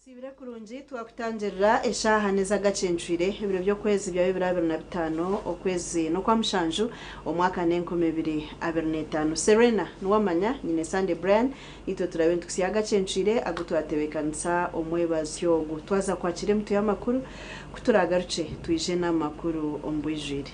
Siibire kurungi twakutangirira eshaaha n'ez'agacencwire ebiro by'okwezi byaba ebiro 25 okwezi n'okwamushanju omwaka n'2025. Serena niwamanya nyine Sunday Brian itwe turabe nitukutsya agacencwire agu twatebeekanisa omwebazyo ogu. Twaza kwakira emitwe y'amakuru ku turaagarukye twije n'amakuru omu bwijwire.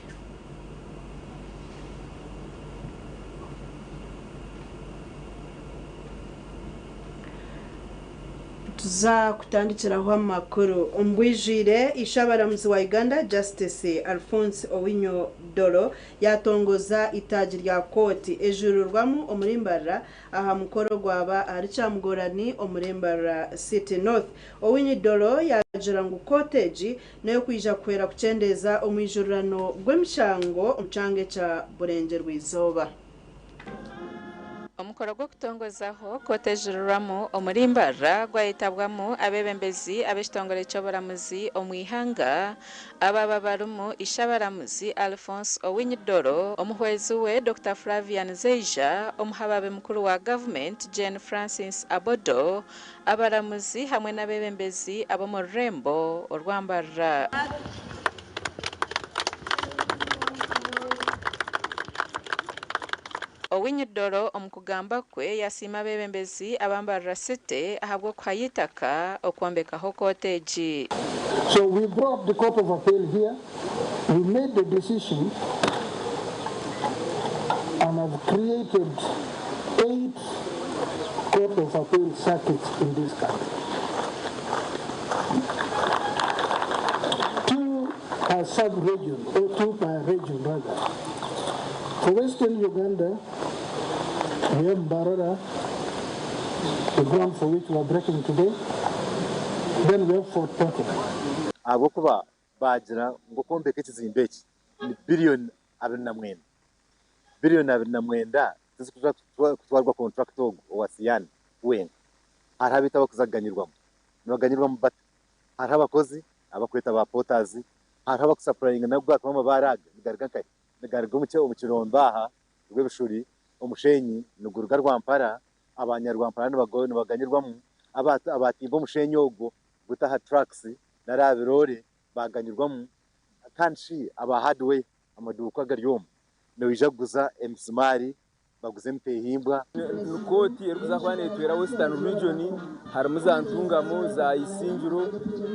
Tuza kutandikiraho amakuru omu bwijwire. Ishe-abaramuzi wa Uganda Justice Alfonse Owinyo Dollo yatongoza itaagi rya kooti ejurirwamu omuri Mbarara aha mukoro gwaba ahari Kyamugorani omuri Mbarara City North. Owiny Dollo yaagira ngu kooti egi n'ey'okwija kuhwera kukyendeeza omwijurirano gw'emishango omu kyanga ekya Burengyerwa-izooba. Omukoro gw'okutongozaho kooti ejurirwamu omuri Mbarara gwayetabwamu abeebembezi ab'ekitongore ky'oburamuzi omu ihanga. Aba aba barimu Ishe-abaramuzi Alfonse Owiny Dollo, omuhwezi we Dokita Flavian Zeija, omuhababi mukuru wa gavumenti Jane Francis Abodo, abaramuzi hamwe n'abeebembezi ab'omu rurembo orwa Mbarara. Owiny Dollo omu kugamba kwe yasiima abeebembezi aba Mbarara City ahabw'okuhayo eitaka okwombekaho kooti egi. So we brought the Court of Appeal here, we made the decision and have created 8 Court of Appeal circuits in this country. 2 per sub-region, or 2 per region rather. For Western Uganda, we have Mbarara, the ground for which we are breaking today. Then we have Fort Portal. Ahabw'okuba baagira ngu okwombeka ekizimbe eki ni biliyoni 29. Biliyoni 29 tizikuza kutwarwa kontrakita ogu owa Cyan wenka. Hariho abaitu abarikuza kuganyirwamu. Nibaganyirwamu bata? Hariho abakozi abakweta ba porters, hariho abakusapurayinga nago ahakuba amabaare aga nigaruga nkahi? Nigaruga omu kirombe aha Rwebishuri, omushenyi niguruga Rwampara, abanyarwampara nibaganyirwamu, abatimba omushenyi ogwo guta aha trucks nari aha biroore baganyirwamu, kandi shi aba hardware amaduuka agari omu nibaija kuguza emisimaari, baguze emitehimbwa. Ni kooti erikuza kuba neetwera Western Region, harimu za Ntungamo, za Isingiro,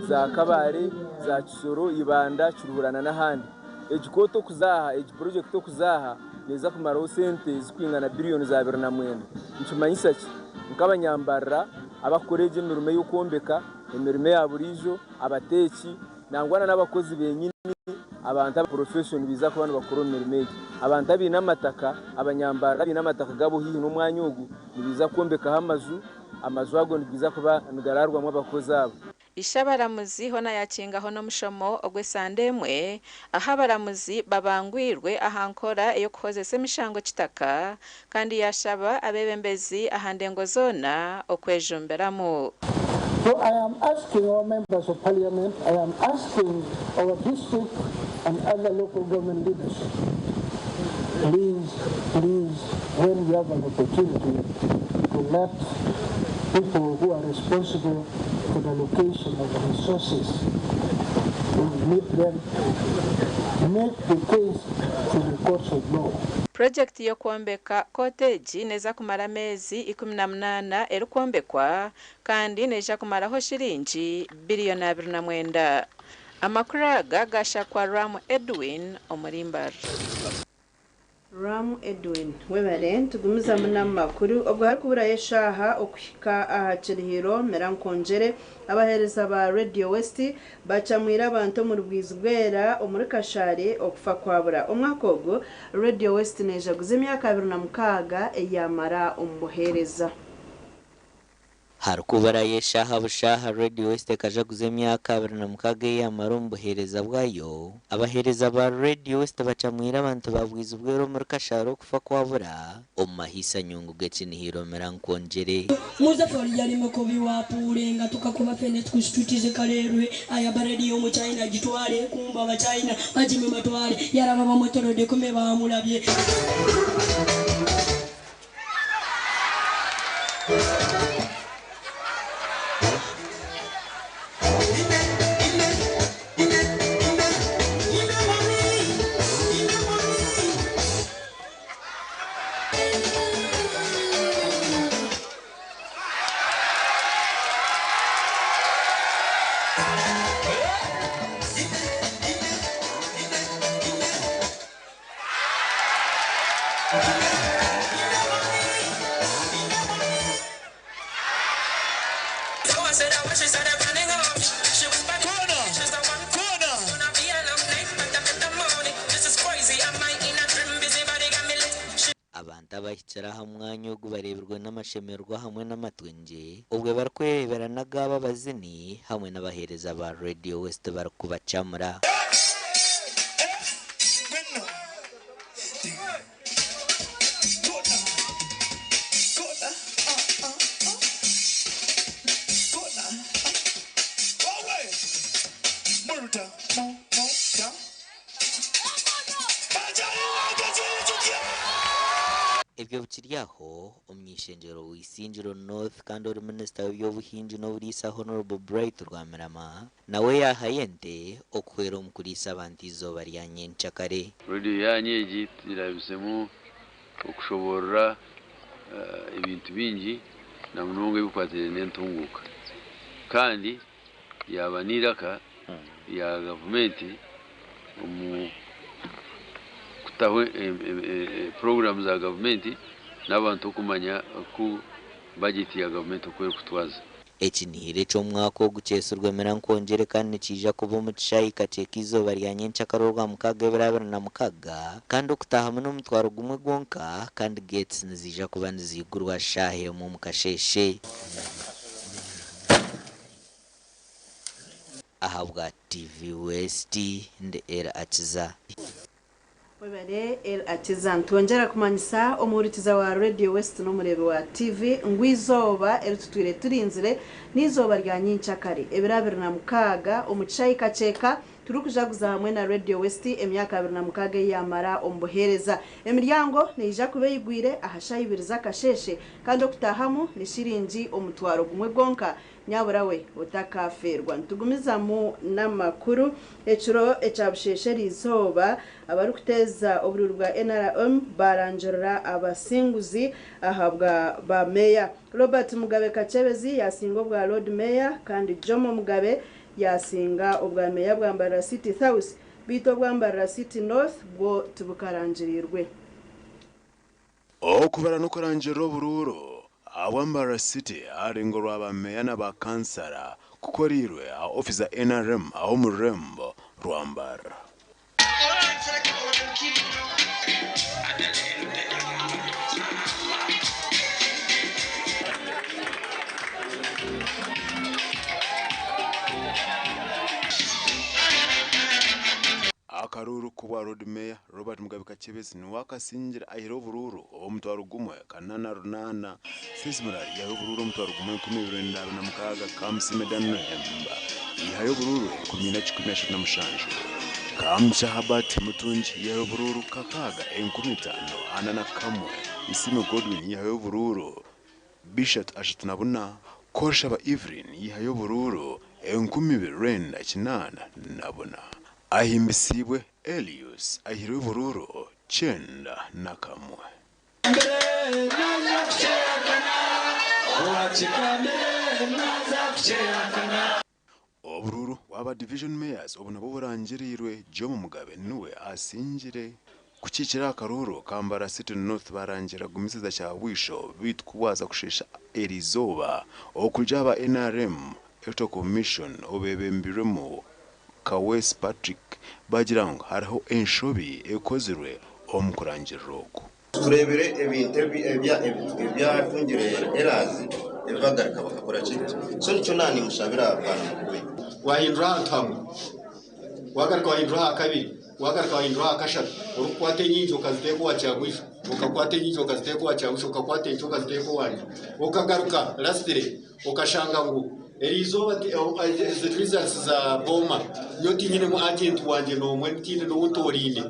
za Kabale, za Kisoro, Ibanda, Kiruhura n'ahandi. Egi kooti okuza aha, egi purojekiti okuza aha neeza kumaraho sente zirikwingana biriyoni za 29. Nikimanyisa ki? Nk'abanyambarira abakukora egi emirimo ey'okwombeka, emirimo eya buriijo, abateeki, nangwa n'abakozi benyini, abantu aba porofeshoni nibaija kuba nibakora omu mirimo egi. Abantu abaine amataka, abanyambarira abaine amataka gaabo haihi n'omwanya ogu, nibaija kwombekaho amaju, amaju ago nigaija kuba nigaraarwamu abakozi abo. Ishe-abaramuzi hoona yaakingaho n'omushomo ogw'esande emwe ahu abaramuzi babangwirwe aha nkora ey'okuhozesa emishango kitaka kandi yaashaba abeebembezi aha ndengo zoona okwejumbiramu. So I am asking our members of parliament, I am asking our district and other local government leaders, please, please, when you have an opportunity to let people who are responsible for the allocation of resources, to meet them, make the case to the courts of law. Purojekiti y'okwombeka kooti egi neeza kumara ameezi 18 erikwombekwa kandi neija kumaraho shiringi biriyoni 29. Amakuru aga gashakwa Ram Edwin omuri Mbarara. Ram Edwin webare nitugumizamu n'amakuru obwo harikuburayo eshaaha okuhika aha kirihiro mera nkwongyere abaheereza ba Radio West bacamwire abantu omuri Bwizibwera omuri Kashare okufa kwabura. Omwaka ogu Radio West nejaguza emyaka 26 eyamara omu buheereza. Harikuburayo eshaaha bushaaha Radio West ekajaguza emyaka 26 ei yaamara omu buheereza bwayo, abaheereza ba Radio West bacamwire abantu ba Bwizibwera omuri Kashare okufa kwabura omu mahaisa nyungu g'ekinihiro Mirankwongyere. Muzafari yali mukubi wa puule nga tukakuba ffene ku street ze Kaleerwe ayaba radio mu China gitwale kumba abachina bagime matwale yaraba bamwetolodde kumbe bamulabye. Abantu abahikire aha mwanya ogu bareebirwe n'amashemererwa hamwe n'amatwengye obwo barikwereebera n'agaabo abazini hamwe n'abaheereza ba Radio West barikubacamura. Ebyo bikiri aho, omuny'eishengyero wa Isingiro North kandi ori minisita w'eby'obuhingi n'oburiisa Honourable Bright Rwamirama nawe yaahayo ente okuhwera omu kuriisa abantu eizooba rya nyenkyakare. Rediyo yaanyu egi turabisemu okushoboorora ebintu bingi na munonga ebikwatiraine n'entunguuka kandi yaaba n'eiraka rya gavumenti omu kutaho puroguraamu za gavumenti n'abantu okumanya oku bajeti ya gavumenti oku erikutwaza. Ekinihiro eky'omwaka ogu kyetsirwe Mirankwongyere kandi nikiija kuba omu kishaayi kakyeka eizooba rya nyenkyakara Orwamukaaga ebiro 26 kandi okutaahamu n'omutwaro gumwe gwonka kandi gates niziija kuba niziigurwa shaaha emwe omu kasheeshe. Ahabwa TV West, ndi El Akiza. Webare El Akiza. Nitwongyera kumanyisa omuhurikiza wa Radio West n'omureebi wa TV ngu eizooba eri tutwire turinzire n'eizooba rya nyenkyakare ebiro 26 omu kishaayi Kakyeka turikujaguza hamwe na Radio West emyaka 26 ei yaamara omu buheereza. Emiryango neija kuba eyigwire aha shaaha ibiri z'akasheeshe kandi okutaahamu ni shiringi omutwaro gumwe gwonka. Nyabura we otakaafeerwa. Nitugumizamu n'amakuru. Ekiro ekya busheesha eriizooba, abarikuteeza oburuuru bwa nrm baarangirira abasinguzi ahabwa ba meeya. Robert Mugabe Kakyebezi yaasinga obwa Loodi Meeya kandi Jomo Mugabe yaasinga obwa meeya bwa Mbarara City South beitu obwa Mbarara City North bwo tibukarangiriirwe. Okubara n'okurangirira oburuuru ahabwa Mbarara City aharurengo rwa ba meeya na ba kansara kukoreirwe aha ofiisi za nrm aha omu rurembo rwa Mbarara. Akaruuru k'obwa Roodi Meeya, Robert Mugabe Kakyebezi niwe akasingire ahireho oburuuru omutwaro gumwe kanana runaana, Faith Murari yaihayo oburuuru omutwaro gumwe 2,246, Kamusiime Dan Nuhemba yaihayo oburuuru 4,137, Kamugisha Herbert Mutungi yaihayo oburuuru kakaaga 5,041, Nsiime Godwin yaihayo oburuuru 334, Koshaba Evelyn yaihayo oburuuru 2984. Ahimbisiibwe Elius aihirwe oburuuru 91. Oburuuru bw'aba Division Mayors obu nabwo burangiriirwe, Jomo Mugabe niwe asingire. Kukiikira aha karuuru ka Mbarara City North barangira Gumisiriza Kyabwisho beitu ku bwaza kusheesha eriizooba okurugira aha ba nrm Electoral Commission obebembirwemu Kaweesi Patrick bagira ngu hariho enshobi ekozirwe omu kurangirira oku. Tureebire ebintu ebyatungire errors ebi bagaruka bakakora ki? So nikyo naanimushabira Bwana Mukuru. Waahindura ahantu hamwe, waagaruka waahindura aha kabiri, waagaruka waahindura aha kashatu, orikukwata enyingi okaziteeka owa Kyagwisho, okakwata enyingi okaziteeka owa Kyagwisho, okakwata enkye okaziteeka owangye, okagaruka lasitire okashanga ngu eriizooba ezi results za Boma nyowe tinyinemu agent wangye n'omwe, tihaine n'ou ntooraine.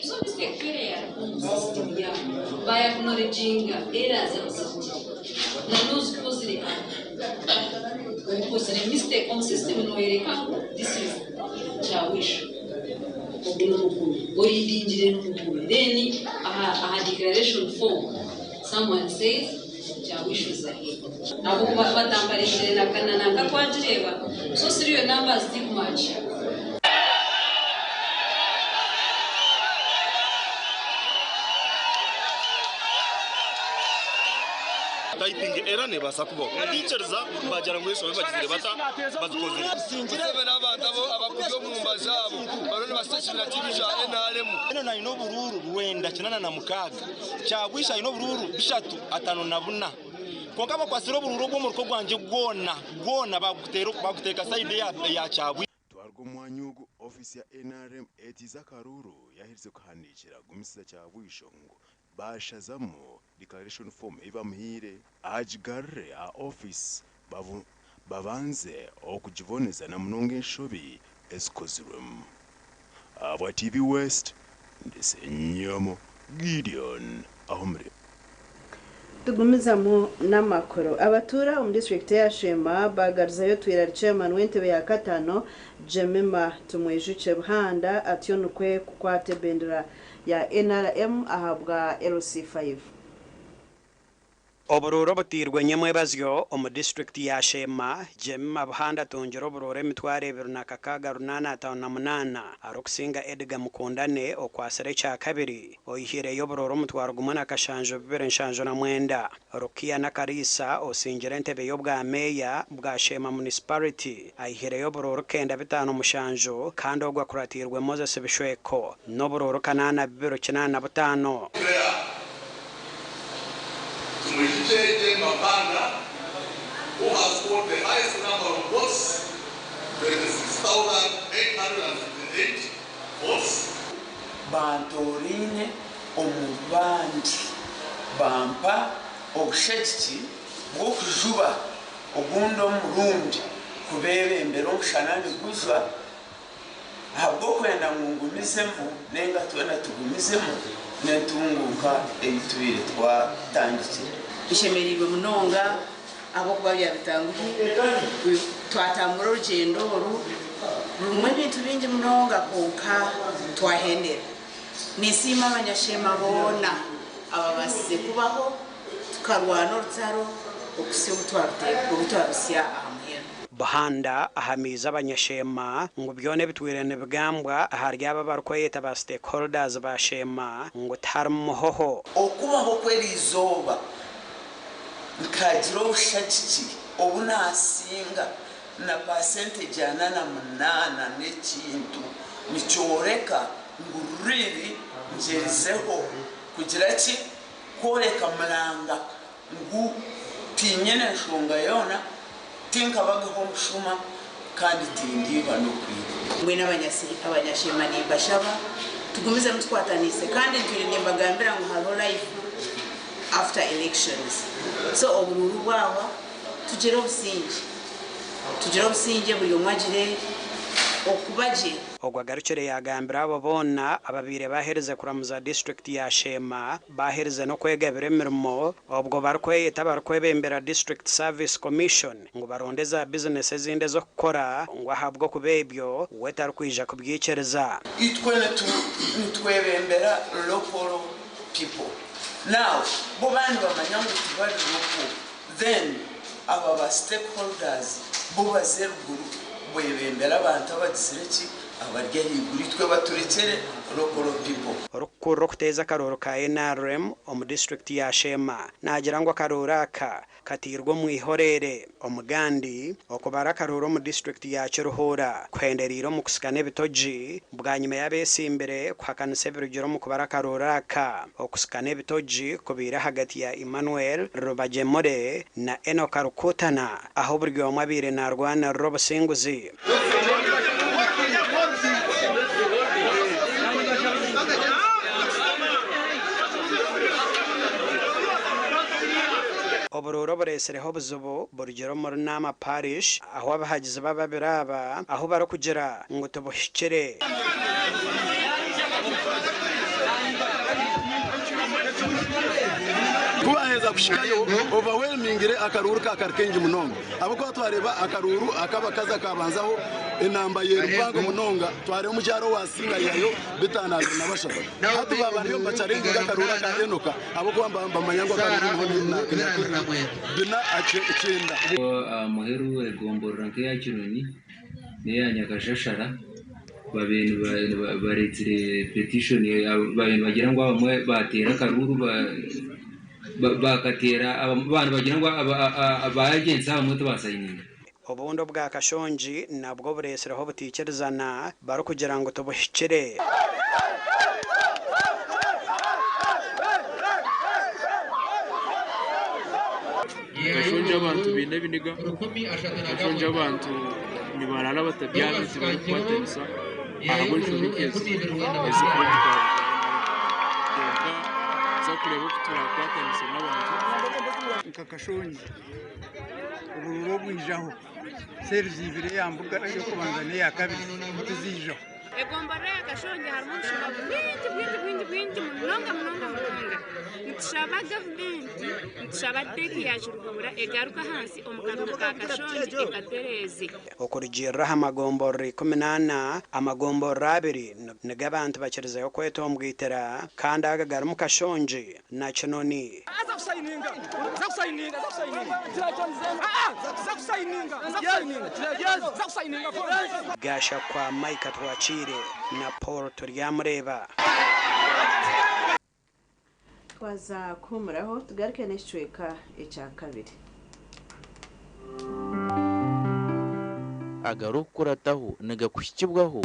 So mistake twine omu system yaabo ba acknowledginga errors ezigire na n'ozikozire okozire mistake omu system noyoreka ngu this is Kyawisho ogu n'omugume oridingire n'omugume then aha declaration form someone says Kyawisho is ahead ahabw'okuba batamparingire na nanka twagireeba so serial numbers tikumatchinga. Typing error nebaasa kubaho. Bataikiriza baagira ngu enshobe bagizire bata bazikozire. Museveni abantu abo abakuri omumba zaabo bariyo nibasisa ekibiina kibi kya nrm. Benon aine oburuuru 986, Kyabwisha aine oburuuru 354. Kwonka bakwatsire oburuuru obw'omuruka ogwangye gwona gwona baguteeka sayidi eya Kyabwisha. Twaruga omu mwanya ogu, ofiisi ya nrm etiize akaruuru yaherize kuhandiikira Gumisiriza Kyabwisho ngu baashazamu declaration form ei bamuhaire agigarure aha ofiisi babanze okugiboneza na munonga enshobi ezikozirwemu. Ahabwa TV West, ndi Ssenyomo Gideon Ahomire. Tugumizamu n'amakuru. Abatuura omu disiturikiti eya Sheema baagarizayo Twirari Chairman w'entebe ya katano Jemima Tumwijukye Buhanda atyo nikwo kukwata ebendera ya nrm ahabwa LC5. Oburuuru obutairwe nyomwebazyo omu disiturikiti ya Sheema, Jemima Buhanda atungire oburuuru 2,658 arikusinga Edgar Mukundane okwatsire ekyakabiri oyihireyo oburuuru 1,07279. Rukia Nakariisa osingire entebe y'obwa meeya bwa Sheema Munisiparite ayihireyo oburuuru 957 kandi ogwo akuratiirwe Moses Bishweko n'oburuuru 8285. Tumwijukye Jemima Buhanda, who has scored the highest number of votes, 26,858 votes. Bantooraine omu bandi, bampa obushagiki bw'okujuba ogundi omurundi kubeebembera omushana nigujwa, ahabw'okwenda ngu ngumizemu nainga twena tugumizemu n'entunguuka ei tubaire twatandikire. Nshemereirwe munonga ahabw'okuba byabitanguhi. Twatambura orugyendo oru rurimu ebintu bingi munonga kwonka twahendera. Ninsiima abanyasheema boona ababaasize kubaho tukarwana orutaro okuhitsya obu twaruhitsya aha muheru. Buhanda ahamiize abanyasheema ngu byona ebitwire nibigambwa ahari abo abarikweyeta ba stakeholders ba Sheema ngu tiharimu muhoho. Okubaho kw'eriizooba nkagira obushagiki obu naasinga na percentage 48 n'ekintu nikyoreka ngu really ngyerizeho kugira ki? Kworeka muranga ngu tinyine nshonga yoona, tinkabagaho omushuma kandi tindiiba n'okwiba. Mbwenu abanyasheema nimbashaba tugumizemu tukwataniise kandi ntwire nimbagambira ngu hariho life after elections so oburuuru bwahwa tugire obusingye, tugire obusingye buri omwe agire okuba gye. Ogwo agarukire yaagambira abo boona ababaire baaherize kuramuza disiturikiti ya Sheema baaherize n'okwegabira emirimo obwo barikweyeta abarikwebembera District Service Commission ngu baronde za bizinesi ezindi ez'okukora ngu ahabw'okuba ebyo we tarikwija kubyikiriza. Itwe nitwebembera local people now bo baaba nibamanya ngu tibari local then aba ba stakeholders bo baze eruguru bwebembere abantu abagizire ki? Abari ahaiguru itwe baturekyere local people. Orikukurira okuteeza akaruuru ka NRM omu disiturikiti ya Sheema naagira ngu akaruuru aka kateirwe omu ihoreere. Omugandi okubara akaruuru omu disiturikiti ya Kiruhura kuhendereire omu kusikana ebitogi bwanyima y'abetsimbire kuhakanisa ebirugire omu kubara akaruuru aka. Okusikana ebitogi kubaire ahagati ya Emmanuel Rubagyemure na Enock Rukutana ahu buri omwe abaire naarwanirira obusinguzi. Oburuuru oburetsireho obuzibu burugire omuri Naama Parish ahu abahagizi b'ababiri aba ahu barikugira ngu tibuhikire. Ku baaheza kuhikayo, overwhelmingly akaruuru ka kari kaingi munonga ahabw'okuba twareeba akaruuru ak'abakazi akaabanzaho enamba ye mpango munonga twareeba omukyara owaasinga yaihayo 523. Hati baaba bariyo nibacharenginga akaruuru aka Enoka ahabw'okuba nibaba nibamanya ngu akaruuru niho 49. Aha muheru egomborora nk'eya Kinoni n'eya Nyakashashara babaire bareetsire petishoni babaire nibagira ngu abamwe baateera akaruuru bakateera baaba nibagira ngu ba agents abamwe tibasayininga. Obundi obwa Kashongi nabwo bureetsireho obutaikirizana barikugira ngu tibuhikire. Kashongi abantu baine ebiniga, Kashongi abantu nibarara batabyami tibarikukwatanisa ahabw'enshobi nk'ezi ezirikureebeka kwonka tuza kureeba oku turakwatanise n'abantu. Nka Kashongi obururu obwijaho series ibiri eya mbuga ey'okubanza n'eya kabiri tiziijaho. Egomborora ya Kashongye harimu obushuma bwingi bwingi bwingi bwingi munonga munonga munonga. Nitushaba gavumenti, nitushaba DEC ya Kiruhura egaruke ahansi omu karuru ka Kashongye ekatereeze. Okurugiirira aha magomborora 14, amagomborora abiri nigo abantu bakirizeyo kwetombwitira kandi aga garimu Kashongye na Kinoni. Gashakwa Micah Twakiire na Paul Turyamureeba. Twaza kuhumuraho tugaruke n'ekicweka ekya kabiri. Agarikukurataho nigakuhikibwaho.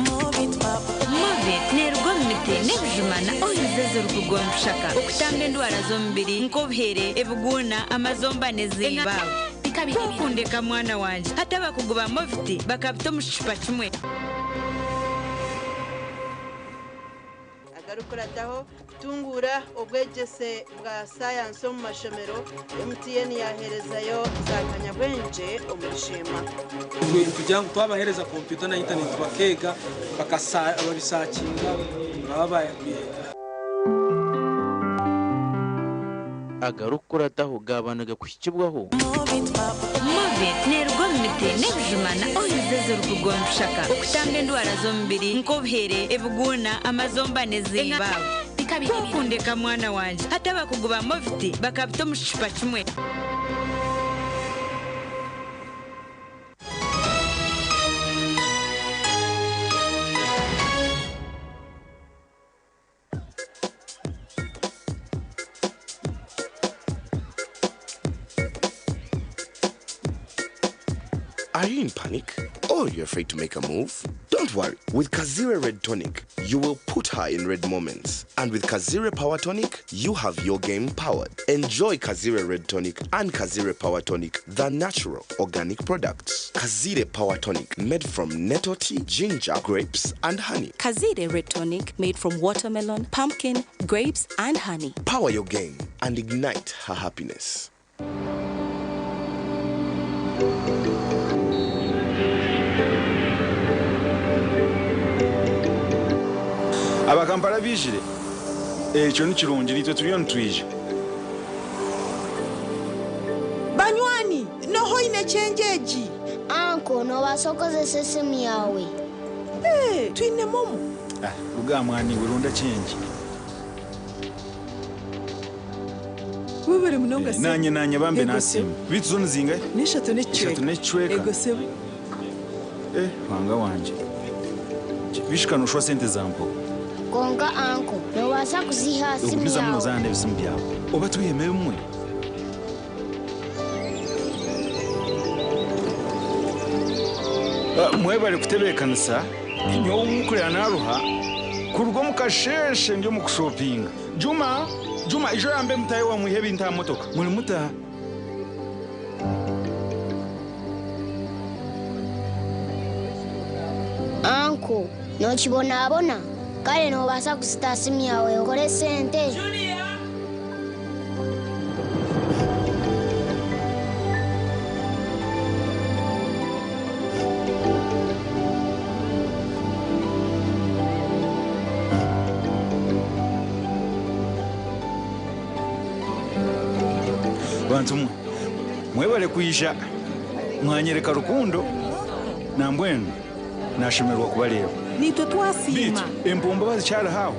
Movit neeruga omu miti n'ebijuma na oils ezirikuruga omu bishaka okutamba endwara z'omubiri nk'obuhere, ebiguuna, amazomba n'eziiba. Ku okundeka mwana wangye, hati abakugu ba Movit bakabita omu kicupa kimwe. Agarikukurataho kutunguura obwegyese bwa sayansi omu mashomero, MTN yaheerezayo za kanyabwengye omuri Sheema. Kugira ngu twabaheereza kompyuta na intaneti bakeega babisakinga baba bayagwire. Agarikukurataho gaaba nigakuhikibwaho. Movit neeruga omu miti n'ebijuma na oils ezirikuruga omu bishaka okutamba endwara z'omubiri nk'obuhere, ebiguuna, amazomba n'eziiba. Ku okundeka mwana wangye, hati abakugu ba Movit bakabita omu kicupa kimwe. Are you in panic? Or you're afraid to make a move? Don't worry. With Kazire Red Tonic, you will put her in red moments. And with Kazire Power Tonic, you have your game powered. Enjoy Kazire Red Tonic and Kazire Power Tonic, the natural organic products. Kazire Power Tonic, made from nettle tea, ginger, grapes, and honey. Kazire Red Tonic, made from watermelon, pumpkin, grapes, and honey. Power your game and ignite her happiness. Abakampala bijire ekyo ni kirungi nitwe turiyo nitwija. Banywani, noho ine kyenjeji. Anko, nobaasa okozesa esimu yawe. Hey, twine MoMo. Ah, ruga mwani wirunda chenji. Webare munonga Eh, nanye nanye bambe nasimu bitu zone zingahe? N'eshatu n'ekicweka. Eshatu n'ekicweka. Ego sebo. Eh, wanga wanje. Bishika noshwa sente zampo. Konka anko nobaasa kuziha aha simu Ogumizamu yawe. nozaana n'ebisimu byawe. Oba twiheme bimwe. Mwebale kutebeekanisa nyowe omukurira naruha kuruga omu kasheshe ndi omu kushopinga. Juma, Juma ijo yambe mutahe wamwiha ebintu aha motoka. Muri muta? Anko nokibonabona kare nobaasa kuzita aha simu yawe okore sente. Bantu mwe, mwebale kwija mwanyereka rukundo nambwenu nashemererwa kubareeba. Nitwe twasiima. Empombo bazikyariho aho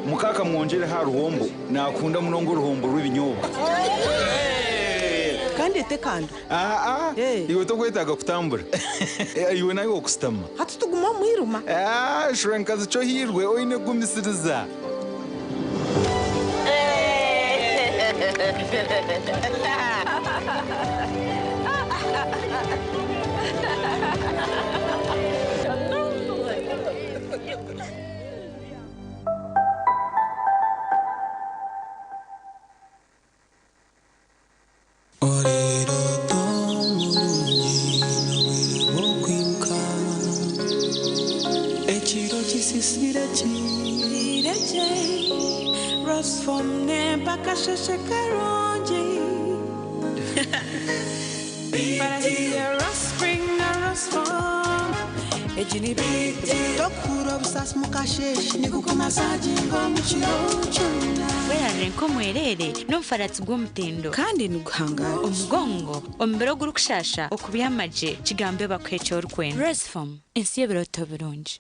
mukaka mwongyere ha ruhombo nakunda munonga oruhombo rw'ebinyobwa. Kandi etekando. Aa, iwe tokwetaaga kutambura. Iwe nawe okusitama. Hati tuguma omwiruma. Shura nkazi kyo hirwe oine kugumisiriza. Ekiro kisisire kireje Rosfom mpaka sheshe karungi Tokura obusasi mukasheshe nikukumasaginga omukiro kyona. Werarire nk'omwerere n'omufaratsi gw'omutindo. Kandi niguhangara. Omugongo, omubiri ogurikushasha, okubyama gye, kigambe bakuhe eki orikwenda. Rosefom, ensi y'ebirooto birungi.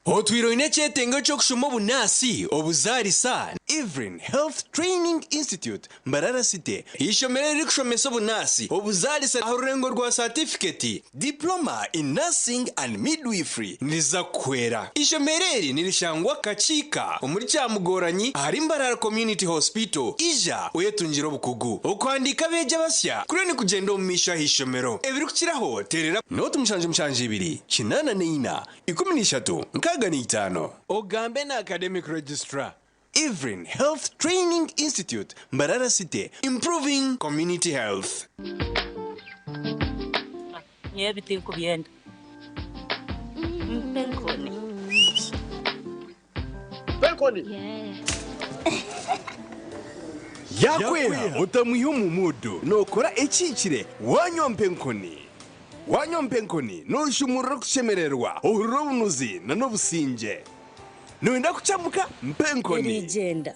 Otwire oine ekyetengo ky'okushoma obunaasi, obuzaarisa, Evelyn Health Training Institute, Mbarara City, eishomero eririkushomesa obunaasi, obuzaarisa aha rurengo rwa satifikeeti, Diploma in Nursing and Midwifery, niriza kukuhwera. Eishomero eri nirishangwa Kakiika omuri Kyamugoranyi ahari Mbarara Community Hospital. Ija oyetungire obukugu. Okuhandiika abeegi abasya kuriyo nikugyenda omu maisho aha ishomero. Ebirikukiraho teerera nooti 772 84 13 65. Ogambe na Academic Registrar. Evelyn Health Training Institute, Mbarara City, improving community health. Nyowe ebi tinkubyenda. Mpa enkoni. Mpa enkoni. Yakwera otamwiha omu muudu nookora ekihikire wanywa mpa enkoni. Wanywa mpa enkoni nooshumurura okushemererwa, ohurira obunuzi n'obusingye. Nooyenda kukyamuka? Mpa enkoni. Eriigyenda.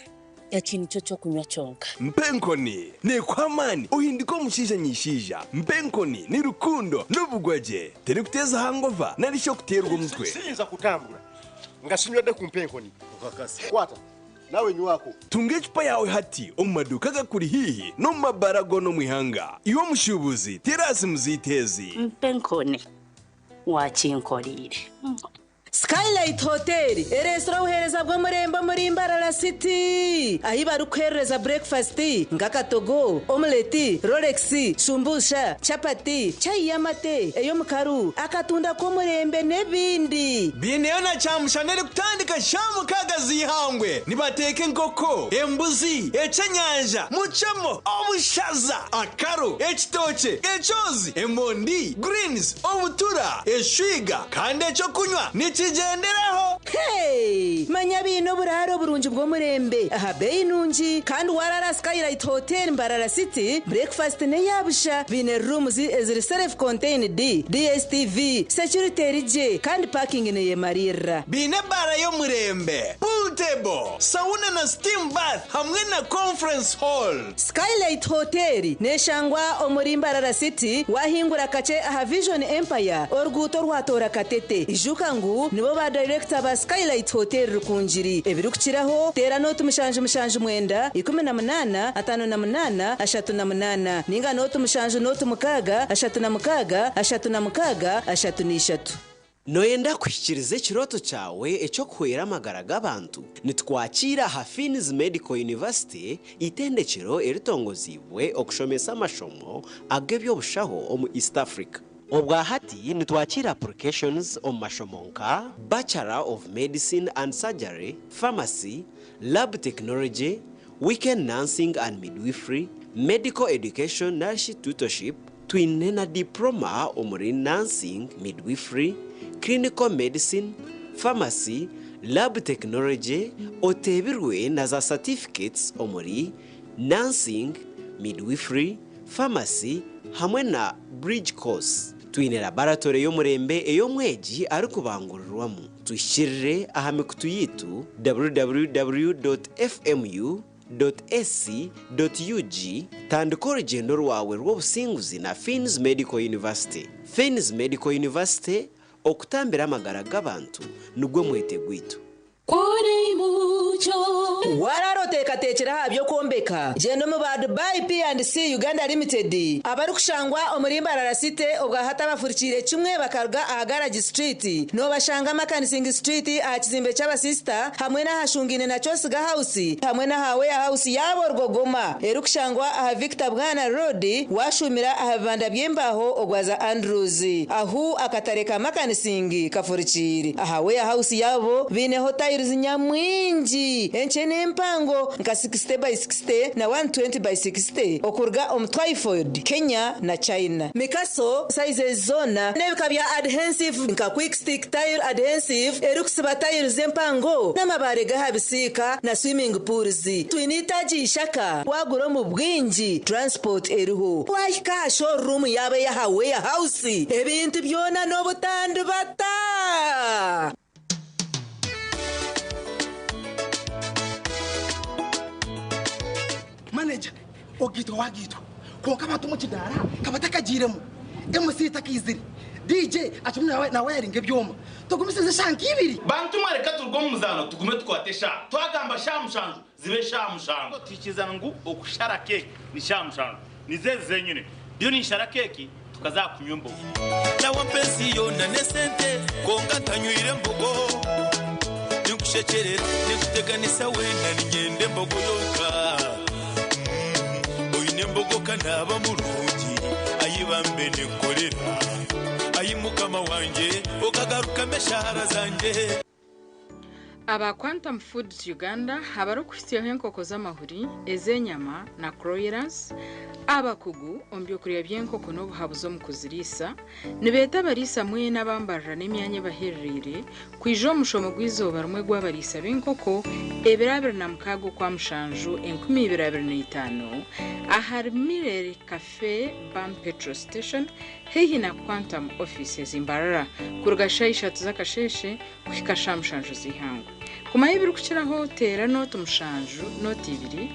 Eki nikyo ky'okunywa kyonka. Mpa enkoni neekuha amaani ohindike omushaija nyishaija. Mpa enkoni ni rukundo n'obugwagye. Terikuteeza hangova nari shi okuteerwa omutwe. Siyinza kutambura nga sinywedde ku mpa enkoni. Kwata nawe nywako. Tunga ecupa yaawe hati omu maduuka agakuri haihi n'omu mabaara goona omu ihanga. Iwe omushuubuzi, teera aha simu zaitu ezi. Mpa enkoni. Waakinkoreire. Skylight Hotel ereetsire obuheereza bw'omurembe omuri Mbarara City ahi barikuheereza breakfast nk'akatogo, omelette, rolex, shumbusha, chapati, chai y'amate, ey'omukaru, akatunda k'omurembe n'ebindi. Biineyo na kyamushana erikutandika shaaha mukaaga z'eihangwe. Nibateeka enkoko, embuzi, ekyenyanja, mucemo, obushaza, akaru, ekitookye, ekyozi, emondi, greens, obutura, eshwiga kandi ekyokunywa nikigyenderaho. Hey! Manya biine oburaaro burungi bw'omurembe aha beeyi nungi kandi warara Skylight Hotel Mbarara City breakfast n'eyabusha biine rooms eziri self contained, DSTV, security eri gye kandi parking neyemarira. Biine ebaara y'omurembe, pool table, sauna na steam bath hamwe na conference hall. Skylight Hotel neshangwa omuri Mbarara City wahingura kakye aha Vision Empire oruguuto orwatoora Katete. Ijuka ngu nibo ba director ba Skylight Hotel Rukungiri. Ebirikukiraho teera nooti 779 18 58 38 ninga nooti 7 nooti 6 36 36 33. Noyenda kuhikiiriza ekirooto kyawe eky'okuhwera amagara g'abantu? Nitukwakira aha Fiins Medical University, eitendekero eritongoziibwe okushomesa amashomo ag'eby'obushaho omu East Africa. Obwa hati nitwakiira applications omu mashomo nka, Bachelor of Medicine and Surgery, Pharmacy, Lab Technology, Weekend Nursing and Midwifery, Medical Education narishi Tutorship, Twine na Diploma omuri Nursing, Midwifery, Clinical Medicine, Pharmacy, Lab Technology, oteebirwe na za Certificates omuri Nursing, Midwifery, Pharmacy hamwe na Bridge Course. Twine Laboratory y'omurembe ei omwegi arikubangurirwamu. Tuhikirire aha mikutu yaitu www.fmu. Ac.ug Tandika orugyendo rwawe rw'obusinguzi na Fiins Medical University. Fiins Medical University, okutambira amagara g'abantu nigwo mwete gwaitu. Waraara oteekateekire aha by'okwombeka? Gyenda omu ba Dubai P&C Uganda Limited abarikushangwa omuri Mbarara City obwahati abafurikiire kimwe bakaruga aha Garage Street. Noobashanga Makanising Street aha kizimbe ky'abasisita hamwe n'ahashungaine na Kyosiga House hamwe n'aha Warehouse yaabo Rugogoma erikushangwa aha Victor Bwana Road waashuumira aha bibanda by'embaaho ogwaza Andrews ahu akatare ka Makanising kafurikiire. Aha Warehouse yaabo baineho tiles nyamwingi enkye n'empango nka 60 by 60 na 120 by 60 okuruga omu Twyford, Kenya na China. Mikaso sizes zoona n'ebika bya adhensive nka Quick Stick Tile Adhensive erikusiba tiles empango n'amabaare g'aha bisiika na swimming pools. Twine eitaagi Ishaka waagura omu bwingi transport eriho. Waahika aha showroom yaabo ey'aha Warehouse ebintu byona n'obutandibata. Manager, ogaitwa wagaitwa kwonka abantu omu kidaara kabatakagiiremu, MC takaizire, DJ akirimu nawayaringa ebyoma, tugumisirize eshaaha nka ibiri. Bantu mwe reka turuge omu muzaano tugume tukwate eshaaha. Twagamba shaaha mushanju zibe shaaha mushanju. Twikiriza ngu okushara keeki ni shaaha mushanju. Nizo ezi zenyine. Ndiyo ninshara keeki tukaza aha kunywa embogo. Nawe mpa ensi yoona n'esente kwonka ntanywire mbogo. Ninkushekyerera, ninkuteganisa weena niinyenda embogo yonka. Oine embogo ka naaba murungi, ai bambe ninkukorera. Ai Mukama wangye, okagarukamu eshaara zangye. Aba Quantum Foods Uganda abarikuhitsyaho enkoko z'amahuri, ez'enyama na Croilers, abakugu omu by'okurya by'enkoko n'obuhabuzi omu kuziriisa, nibeeta abariisa mwena aba Mbarara n'emyanya ebaherereire kwija omu mushomo gw'eizooba rimwe gw'abariisa b'enkoko ebiro 26 Okwamushanju 2025 ahari Mireri Cafe Bam Petrol Station haihi na Quantum Offices Mbarara kuruga shaaha ishatu z'akasheeshe kuhika shaaha mushanju z'eihangwe. Kumanya ebirikukiraho teera nooti mushanju nooti ibiri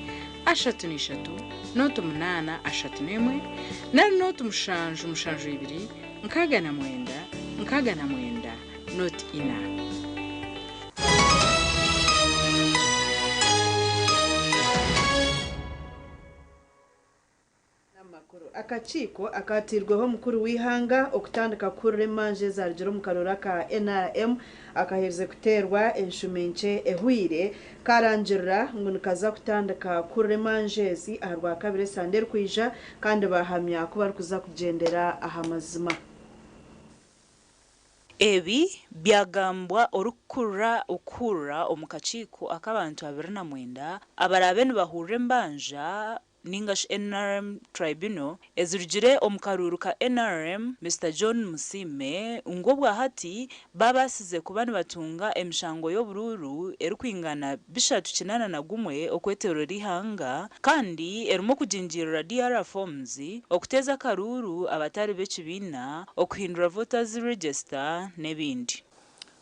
ashatu na ishatu nooti munaana ashatu n'emwe nari nooti mushanju mushanju ibiri 69 69 nooti ina. Akakiiko akateirweho omukuru w'eihanga okutandika kuhurira emanja ezarugire omu karuuru aka NRM akaherize kuteerwa enshumi nkye ehweire karangirira ngu nikaza kutandika kuhurira emanja ezi aharwakabiri esande erikwija kandi bahamya ku barikuza kugyendera aha mazima. Ebi byagambwa orikukurira okuhurira omu kakiiko ak'abantu 29 abaraabe nibahurira embanja ninga shi NRM Tribunal ezirugire omu karuuru ka nrm, Mister John Musiime ngu obwahati babaasize kuba nibatunga emishango y'oburuuru erikwingana 381 okwetorora eihanga kandi erimu okugingirira DR forms, okuteeza akaruuru abatari b'ekibiina, okuhindura voters register n'ebindi.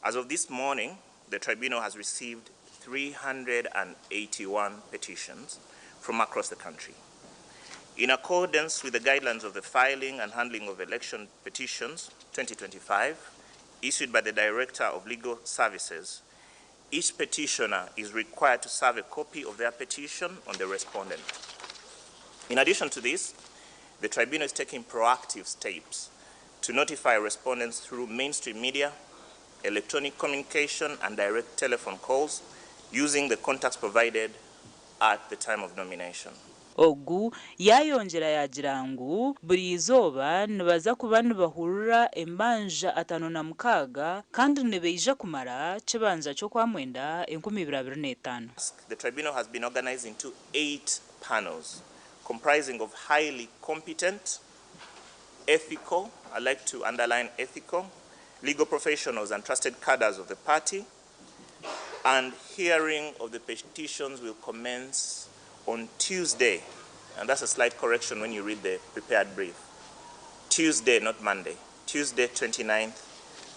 As of this morning, the tribunal has received 381 petitions from across the country. In accordance with the guidelines of the Filing and Handling of Election Petitions 2025, issued by the Director of Legal Services, each petitioner is required to serve a copy of their petition on the respondent. In addition to this, the tribunal is taking proactive steps to notify respondents through mainstream media, electronic communication and direct telephone calls using the contacts provided at the time of nomination. Ogu yaayongyera yaagira ngu buri izooba nibaza kuba nibahurira embanja 56 kandi nibaija kumara kibanja ky'okwamwenda 2025. The tribunal has been organized into eight panels comprising of highly competent, ethical, I like to underline ethical, legal professionals and trusted cadres of the party, and hearing of the petitions will commence on Tuesday. And that's a slight correction when you read the prepared brief. Tuesday, not Monday. Tuesday, 29th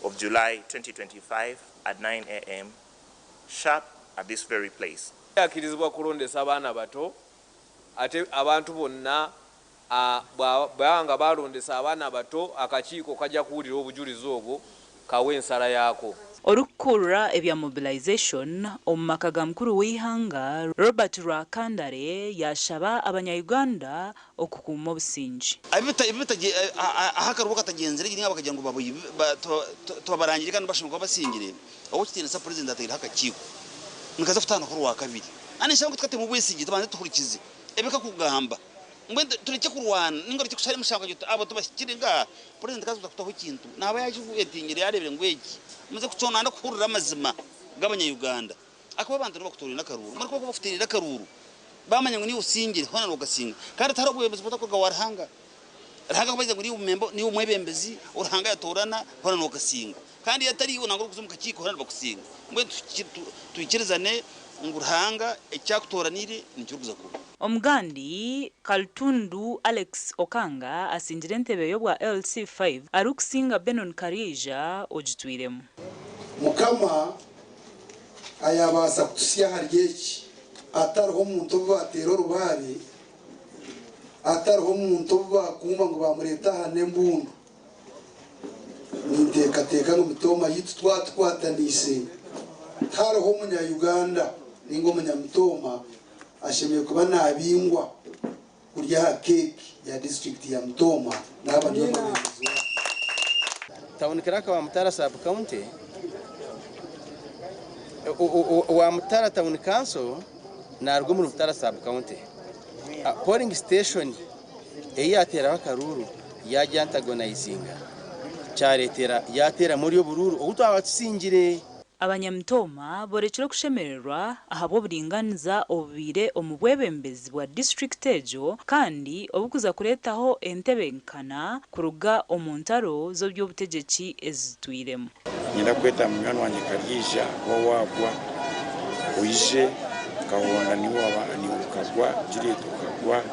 of July 2025 at 9 a.m. sharp at this very place. Akirizibwa kulondesa abaana bato ate abantu bonna bwaba nga balondesa abaana bato akakiiko kajja kuwulira obujulizi obwo kawe ensala yaako. Orikukurira ebya mobilization omu maka ga mukuru w'eihanga Robert Rwakandare yashaba abanya-Uganda okukuuma obusingi. Aho akarubo katagenzire ninga bakagira ngu tubabarangire kandi bashobora kuba basingire aho kitiinisa president ataireho akakiiko nikaza kutandika orwakabiri ani nshanga tukatema obwesigye tubanze tuhurikize ebikakugamba mbwenu tureke kurwana ninga tureke kushara emishango abo tubahikire ngaha president kaza kutaho ekintu naaba yakiyetingire yarebire ngu eki muze kuconana kuhurira amazima g'abanya-Uganda akuba abantu nibakutoorera akaruru mbwenu kuba bakuteerera akaruru bamanya ngu niiwe osingire hoona nogasinga kandi tihariho obwebembezi butakuruga wa Ruhanga. Ruhanga kuba agize ngu niiwe omwebembezi Ruhanga yatoorana hoona nogasinga kandi iyo atari iwe nangwa orikuza omu kakiiko hoona nibakusinga mbwenu twikirizane ngu Ruhanga eki akutooraniire nikyo orikuza kuba. Omugandi Kalutundu Alex Okanga asingire entebe y'obwa LC5 arikusinga Benon Karyeija ogitwiremu. Mukama ayabaasa kututsya ahari eki, atariho omuntu obu baateera orubaare, atariho omuntu obu baakumba ngu baamureeta aha n'embundu. Ninteekateeka ngu Mitooma yaitu twatukwataniise, tihariho omunya-Uganda nainga omunya-Mitooma ashemereire kuba naabingwa kurya aha keeki ya disiturikiti ya Mitooma naaba ndi omwebembezi waayo. Town Clerk wa Mutara Sub County owa Mutara Town Council naruga omuri Mutara Sub County. Polling station ei yateeraho akaruuru yagya antagonizinga kyareetera yateeramu ori oburuuru obu twaba tusingire. Abanyamitooma borekire okushemererwa ahabw'oburinganiza obubaire omu bwebembezi bwa disiturikiti egyo kandi obukuza kureetaho entebenkana kuruga omu ntaro z'eby'obutegyeki ezitwiremu. Niinyenda kweta munywani wangye Karyeija waaba waagwa oije Kahonda niiwe okagwa, Juliet okagwa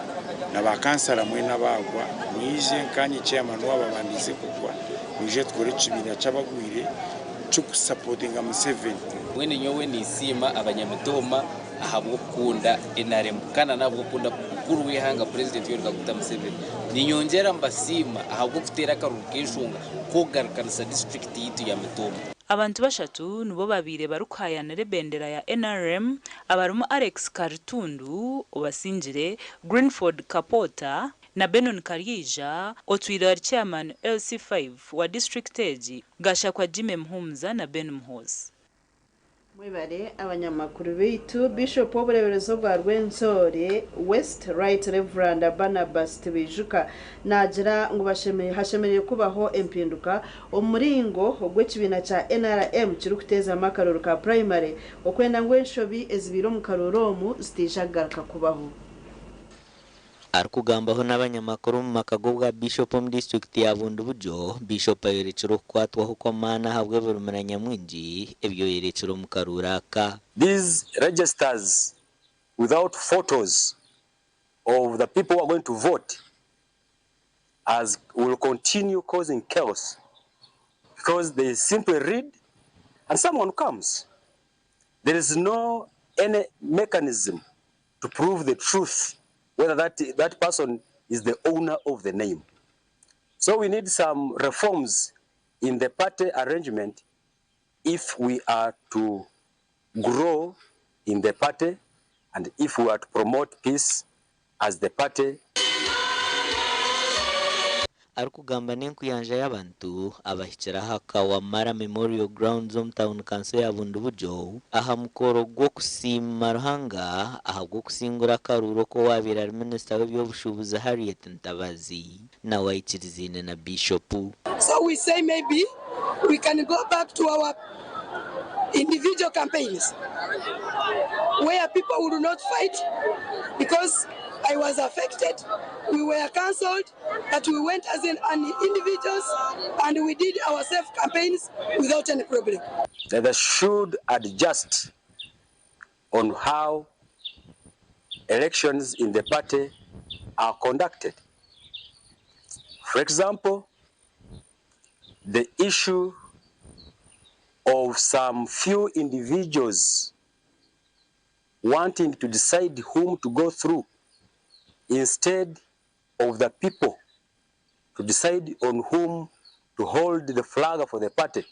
na bakansara mwena abaagwa mwije nkanye chairman waabo abandiize kugwa mwije tukore ekibiina ky'abagwire ky'okusapotinga Museveni. Mbwenu nyowe ninsiima abanyamitooma ahabw'okukunda NRM kandi n'ahabw'okukunda mukuru w'eihanga Purezidenti Yoweri Kaguta Museveni. Ninyongyera mbasiima ahabw'okuteera akaruru k'enshonga k'okugarukanisa disiturikiti yaitu ya Mitooma. Abantu bashatu nibo babaire barikuhayanira ebendera ya NRM abarimu Alex Karitundu obasingire, Greenford Kapota na Benon Karyeija otwire ari chairman LC5 wa disiturikiti egi, Gashakwa Jimmy Muhumuza na Ben Muhoozi. Mwebare abanyamakuru baitu. Bishop w'obureeberezi obwa Rwenzori West, Right Rev Barnabas Tibaijuka naagira ngu hashemereire kubaho empinduka omu muringo ogu ekibiina kya NRM kirikuteezamu akaruuru ka purayimare okwenda ngu enshobi ezibaire omu karuuru omu zitaija kugaruka kubaho. Arikugambaho n'abanyamakuru omu maka g'obwa Bishop omu disiturikiti ya Bundibugyo, Bishop ayorekire okukwatwaho kw'amaani ahabw'ebirumira nyamwingi ebyoyorekire omu karuuru aka. These registers without photos of the people who are going to vote as will continue causing chaos because they simply read and someone comes. There is no any mechanism to prove the truth whether that person is the owner of the name. So we need some reforms in the party arrangement if we are to grow in the party and if we are to promote peace as the party. Arikugamba n'enkuyanja y'abantu abahikire aha Kawamara Memorial Grounds omu tauni kanso ya Bundibugyo aha mukoro gw'okusiima Ruhanga ahabw'okusingura akaruuru ok'owabaire ari minisita w'eby'obushuubuzi Harriet Ntabazi nawe aikiriziine na Biishopu. So we say maybe we can go back to our individual campaigns where people will not fight because I was affected, we were cancelled, but we went as an individuals and we did our self campaigns without any problem. That they should adjust on how elections in the party are conducted. For example, the issue of some few individuals wanting to decide whom to go through instead of the people to decide on whom to hold the flag for the party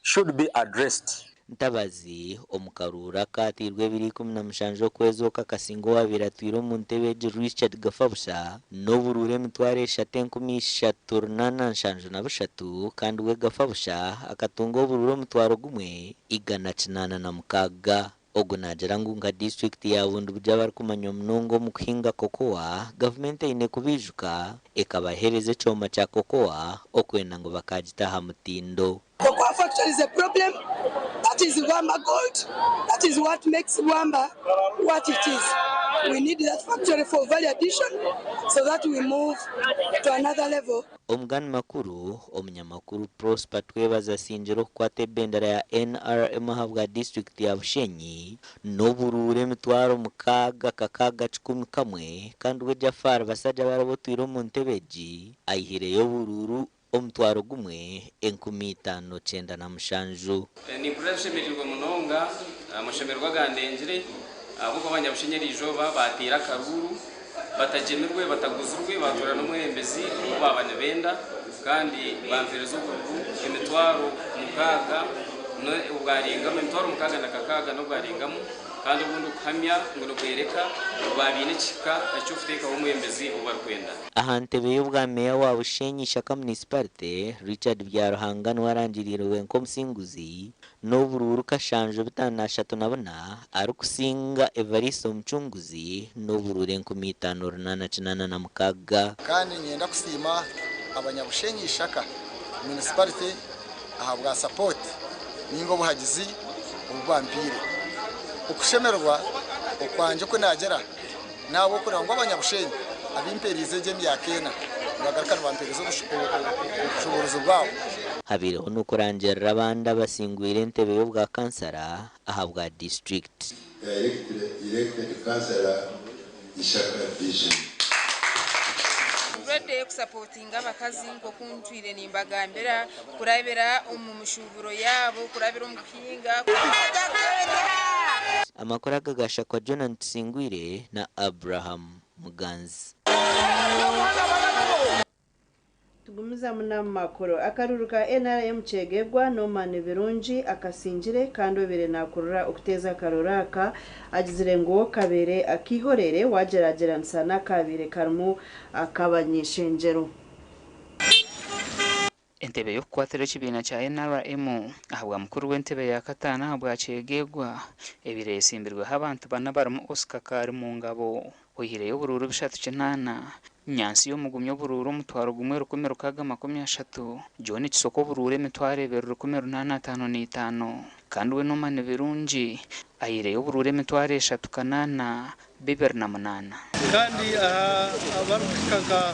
should be addressed. Ntabazi omu karuuru akaateirwe 27 okwezi oku akasinga owaabaire atwire omu ntebe egi Richard Gafabusha n'oburuuru 3873 kandi we Gafabusha akatunga oburuuru 1186. Ogu naagira ngu nka disitulikiti ya Bundibugyo abarikumanywa munonga omu kuhinga kokowa, gavumenti eine kubiijuka ekabaheereza ekyoma kya kokowa okwenda ngu bakagita aha mutindo. Cocoa factory is a problem. That is Bwamba gold. That is what makes Bwamba what it is. We need that factory for value addition so that we move to another level. Omugani makuru omunyamakuru Prosper Twebaze asingire okukwata ebendera ya NRM ahabwa disitulikiti ya Bushenyi n'oburuuru 61,101 kandi we Jafar Basajjabalaba otwire omu ntebe egi aihireyo oburuuru 1597. Nimpurira nshemereirwe munonga, amashemererwa gandengire ahabw'okuba abanyabushenyi eriizooba baateire akaruuru batagyemirwe, bataguzirwe, baatoorana n'omwebembezi ou baaba nibenda kandi bampeereza oburuuru 6000 n'obwarengamu, 6006 n'obwarengamu kandi obu ndikuhamya ngu nibworeka ngu baabaine ekihika eky'okuteekaho omwebembezi ou barikwenda. Aha ntebe y'obwa meeya wa Bushenyi Ishaka Munisiparite, Richard Byaruhanga niwe arangiriirwe nk'omusinguzi n'oburuuru 7534 arikusinga Evariste Omucunguzi n'oburuuru 5886. Kandi niinyenda kusiima abanyabushenyi Ishaka Munisiparite ahabwa sapooti ninga obuhagizi obu bampiire. Okushemererwa okwangye oku naagira n'ahabw'okureba ngu abanyabushenyi abimpeeriize egi emyaka ena nibagaruka nibampeereza obushoboorozi bwabo. Habaireho n'okurangirira abandi abasingwire entebe y'obwa kansara ahabwa disiturikiti. Elected councillor Ishaka Division. Ready kusupportinga abakazi nk'oku ntwire nimbagambira kurabira omu mishuburo yaabo, kurabira omu kuhinga. Amakuru aga gashakwa Jonan Tusingwire na Abraham Muganzi. Tugumizamu n'amakuru. Akaruru ka NRM Kyegegwa Norman Birungi akasingire kandi obire nakurura okuteeza akaruru aka agizire ngu kabere akihorere wagyeragyeranisa n'akabire karimu akabanyishengyero. Entebe y'okukwatira ekibiina kya NRM ahabwa mukuru w'entebe ya kataano ahabwa Kyegegwa ebaire esimbirweho abantu bana barimu Oscar Karimungabo oihireyo oburuuru 308, Nyansi y'Omugumya oburuuru 1630, John Kisoko oburuuru 2855 kandi we Norman Birungi aihireyo oburuuru 3828. Kandi aha abarikuhika nka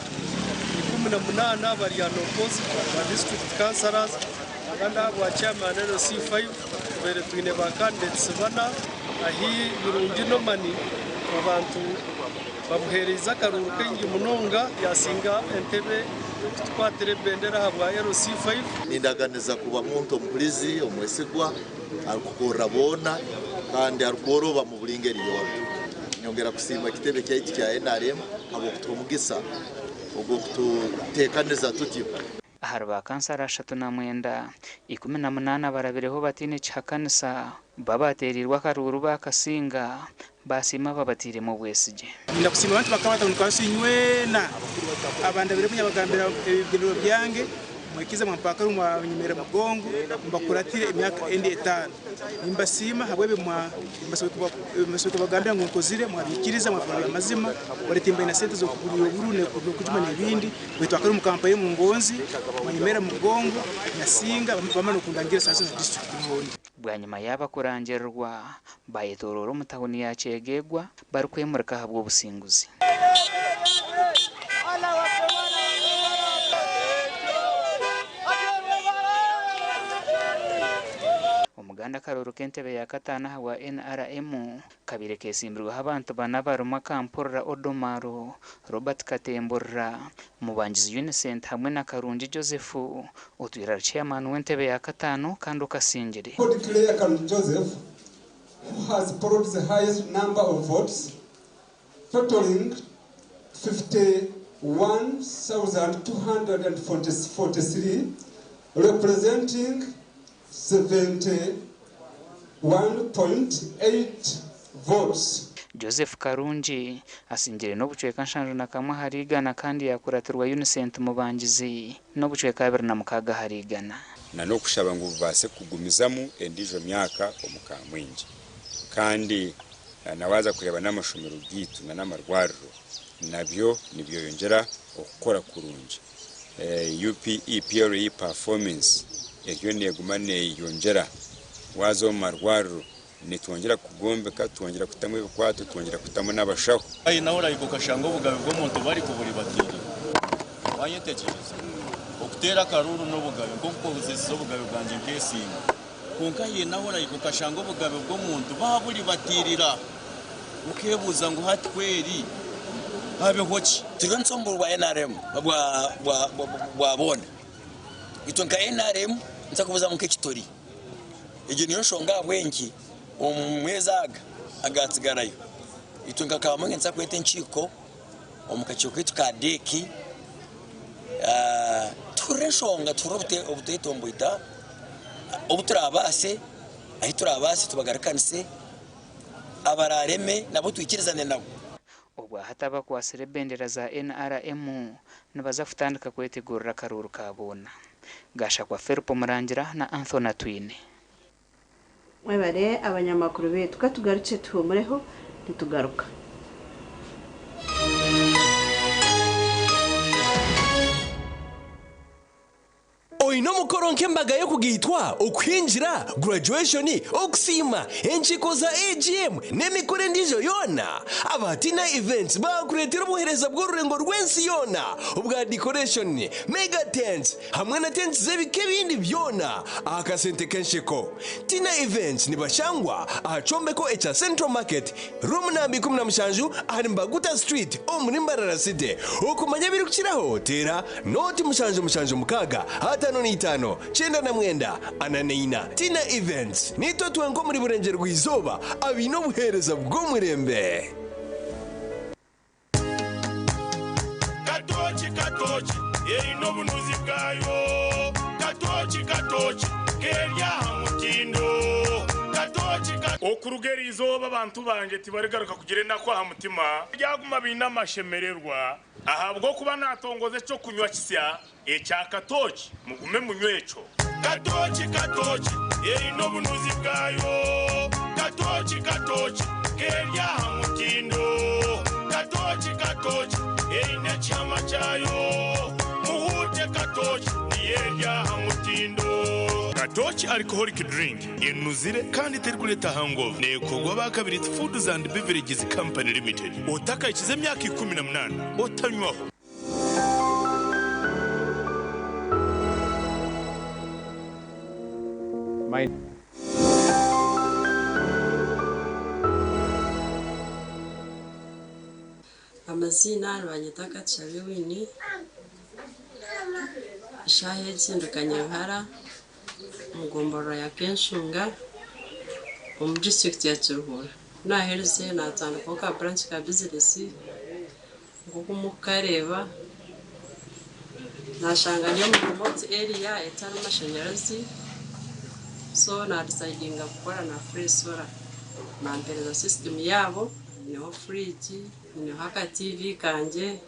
18 bari unopposed ba district councillors, abandi ahabwa chairman LC5 tubaire twine ba candidates bana ahi Birungi Norman abantu bamuheereza akaruuru kaingi munonga yasinga entebe y'okutukwatira ebendera ahabwa LC5. Nindaganiza kuba muntu omuhurizi omwesigwa arikukorera boona kandi arikworoba mu buri ngeri yoona. Nyongera kusiima ekitebe kyaitu kya NRM ahabw'okutuha omugisa ogw'okututeekaniza tutyo. Ahari ba kansara 39, 18 barabireho bataine kihakanisa, bo abateereirwe akaruuru baakasinga, baasiima ababatairemu obwesigye. Niinyenda kusiima abantu ba Kabale Town Council inywena abandabiremu nyabagambira ebigyendererwa byange mwaikiriza mwampa akaruru mwanyemerera mugongo mbakuratire emyaka endi etaano. Nimbasiima ahabw'ebi mbasoboire kubagambira ngu nkozire mwabiikiriza mwabikora by'amazima wadde timbaine sente z'okugurira oburu n'okujuma n'ebindi baitu akaruru mukampayo omu ngonzi mwanyemerera mugongo nasinga bamara n'okundangira saha zinu disiturikiti yoona. Bwanyima yaaba kurangirirwa, baayetooroora omu tauni ya Kyegegwa barikwemurika ahabw'obusinguzi. Omuganda akaruuru k'entebe ya kataano ahabwa NRM kabaire ketsimbirweho abantu bana abarimu Akampurira Odomaro, Robert Katemburira, Mubangizi Unicent hamwe na Karungi Joseph otwire ari chairman w'entebe ya kataano kandi okasingire. Declare Karungi Joseph, who has polled the highest number of votes, totaling 51,243, representing 71.8 votes. Joseph Karungi asingire n'obucweka 71 ahari igana kandi yaakuratirwa Unicent Mubangizi n'obucweka 26 ahari igana. Na n'okushaba ngu bubaase kugumizamu endiijo myaka omu Kamwengye. Kandi na waaza kureeba n'amashomero gaitu na n'amarwariro nabyo nibyeyongyera okukora kurungi. UPE PLE performance eriyo neeguma neeyongyera. Waaza omu marwariro nitwongyera kugombeka, twongyera kutamu ebikwato, twongyera kutamu n'abashaho. Ahi naho orahika okashanga obugabe bw'omuntu barikuburibatirira. Waayetegyereza? Okuteera akaruuru n'obugabe, nk'oku nkozesize obugabe bwangye nkeesiima. Kwonka haine ahu orahika okashanga obugabe bw'omuntu baaburibatirira, okeebuuza ngu hati kweri habeho ki? Turi omu bwa NRM bwa boona. Itwe nka NRM nituza kubuzamu nk'ekitori. Egyo niyo nshonga ahabw'enki omu meezi aga agaatsigarayo, itwe nka Kamwenge nituza kweta enkiiko omu kakiiko kaitu ka deeki tuhurire enshonga, tuhurire obuteetomboita obu turaabaase, ahu turaabaase tubagarukanise, abaraareme nabo twikirizane nabo. Obwa hati abakwatsire ebendera za NRM nibaza kutandika kwetegurira akaruuru ka boona. Gashakwa Philip Murangira na Anthony Atwine. Mwebare abanyamakuru baitu katugarukye tuhumureho nitugaruka. Oine omukoro nk'embaga y'okugaitwa, okuhingira, graduation, okusiima, enkiiko za AGM n'emikoro endiijo yoona? Aba Tina Events baakureetera obuheereza bw'orurengo rw'ensi yoona obwa decoration, mega tents hamwe na tents z'ebika ebindi byona aha kasente k'ensheko. Tina Events nibashangwa aha kyombeko ekya Central Market, Room namba 17 ahari Mbaguta Street omuri Mbarara City. Okumanya ebirikukiraho teera Nooti 776 55 99 44. Tina Events, Niitwe twenka omuri Burengyerwa-izooba abaine obuheereza bw'omurembe. Katooki katooki eine obunuzi bwayo Katooki katooki keri aha mutindo Katooki ka. Okuruga eri izooba abantu bangye tibarigaruka kugira enaku aha mutima, baryaguma baine amashemererwa. Ahabw'okuba naatongoza eky'okunywa kisya ekya katooki, mugume munywe ekyo. Katooki katooki eine obunuzi bwayo Katooki katooki keri aha mutindo Katooki katooki eine ekihama kyayo Muhuute katooki niyo eri aha mutindo. Katooki Alcoholic Drink enuzire kandi terikureeta hangover. Neekorwa aba Kabiriiti Foods and Beverages Company Limited. Otakahikize emyaka 18 otanywaho. Amaziina nibanyeta Katushabe Winnie, eshaaha egi ndi Kanyabihara omu gomborora ya Kenshunga omu disiturikiti ya Kiruhura. Ku naaherize naatandikaho ka buranki ka bizinesi nk'oku murikukareeba. Nashanga ndi omu remote area etarimu mashanyarazi so nadecidinga kukora na Free Solar. Bampereza system yaabo, nyineho fridge, nyineho aka TV kangye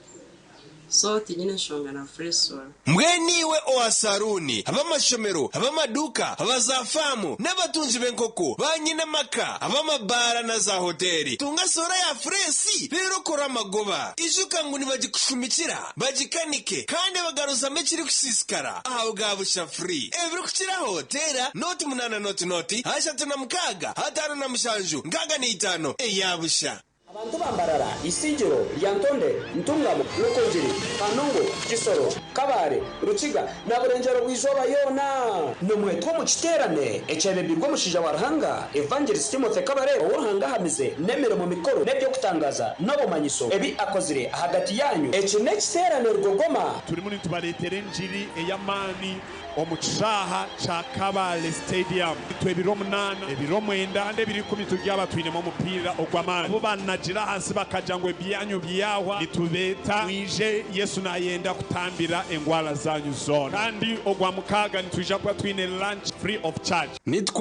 so tinyine nshonga na Free Solar. Mbwenu iwe owa saruuni, ab'amashomero, ab'amaduuka, aba zaafaamu, n'abatungi b'enkoko, baanyinamaka, ab'amabaara na zaahoteeri, tunga soora ya fureesi reero okore amagoba. Ijuka ngu nibagikushumikira, bagikanike, kandi bagaruzamu ekirikusiisikara aha bwa busha free. Ebirikukiraho, teera nooti munaana nooti nooti, 36, 57, 65 eya busha. Abantu ba Mbarara, Isingiro, Lyantonde, Ntungamo, Rukungiri, Kanungu, Kisoro, Kabale, Rukiga na Burengyero bw'eizooba yoona. Nimwetwa omu kiteerane ekyebembirwe omushaija wa Ruhanga, Evangelist Timothy Kabarebe ou Ruhanga ahamize n'emirimo mikuru n'eby'okutangaaza n'obumanyiso ebi akozire ahagati yaanyu. Eki n'ekiteerane rugogoma. Turimu nitubareetera engiri ey'amaani omu kishaaha kya Kabale Stadium. Itwe ebiro munaana, ebiro mwenda kandi ebiro ikumi turyaba twinemu omupiira ogw'amaani. Abu banagira ahansi bakagira ngu ebyanyu byahwa, nitubeeta mwije, Yesu nayenda kutambira engwara zanyu zoona. Kandi Ogwamukaaga nitwija kuba twine lunch free of charge.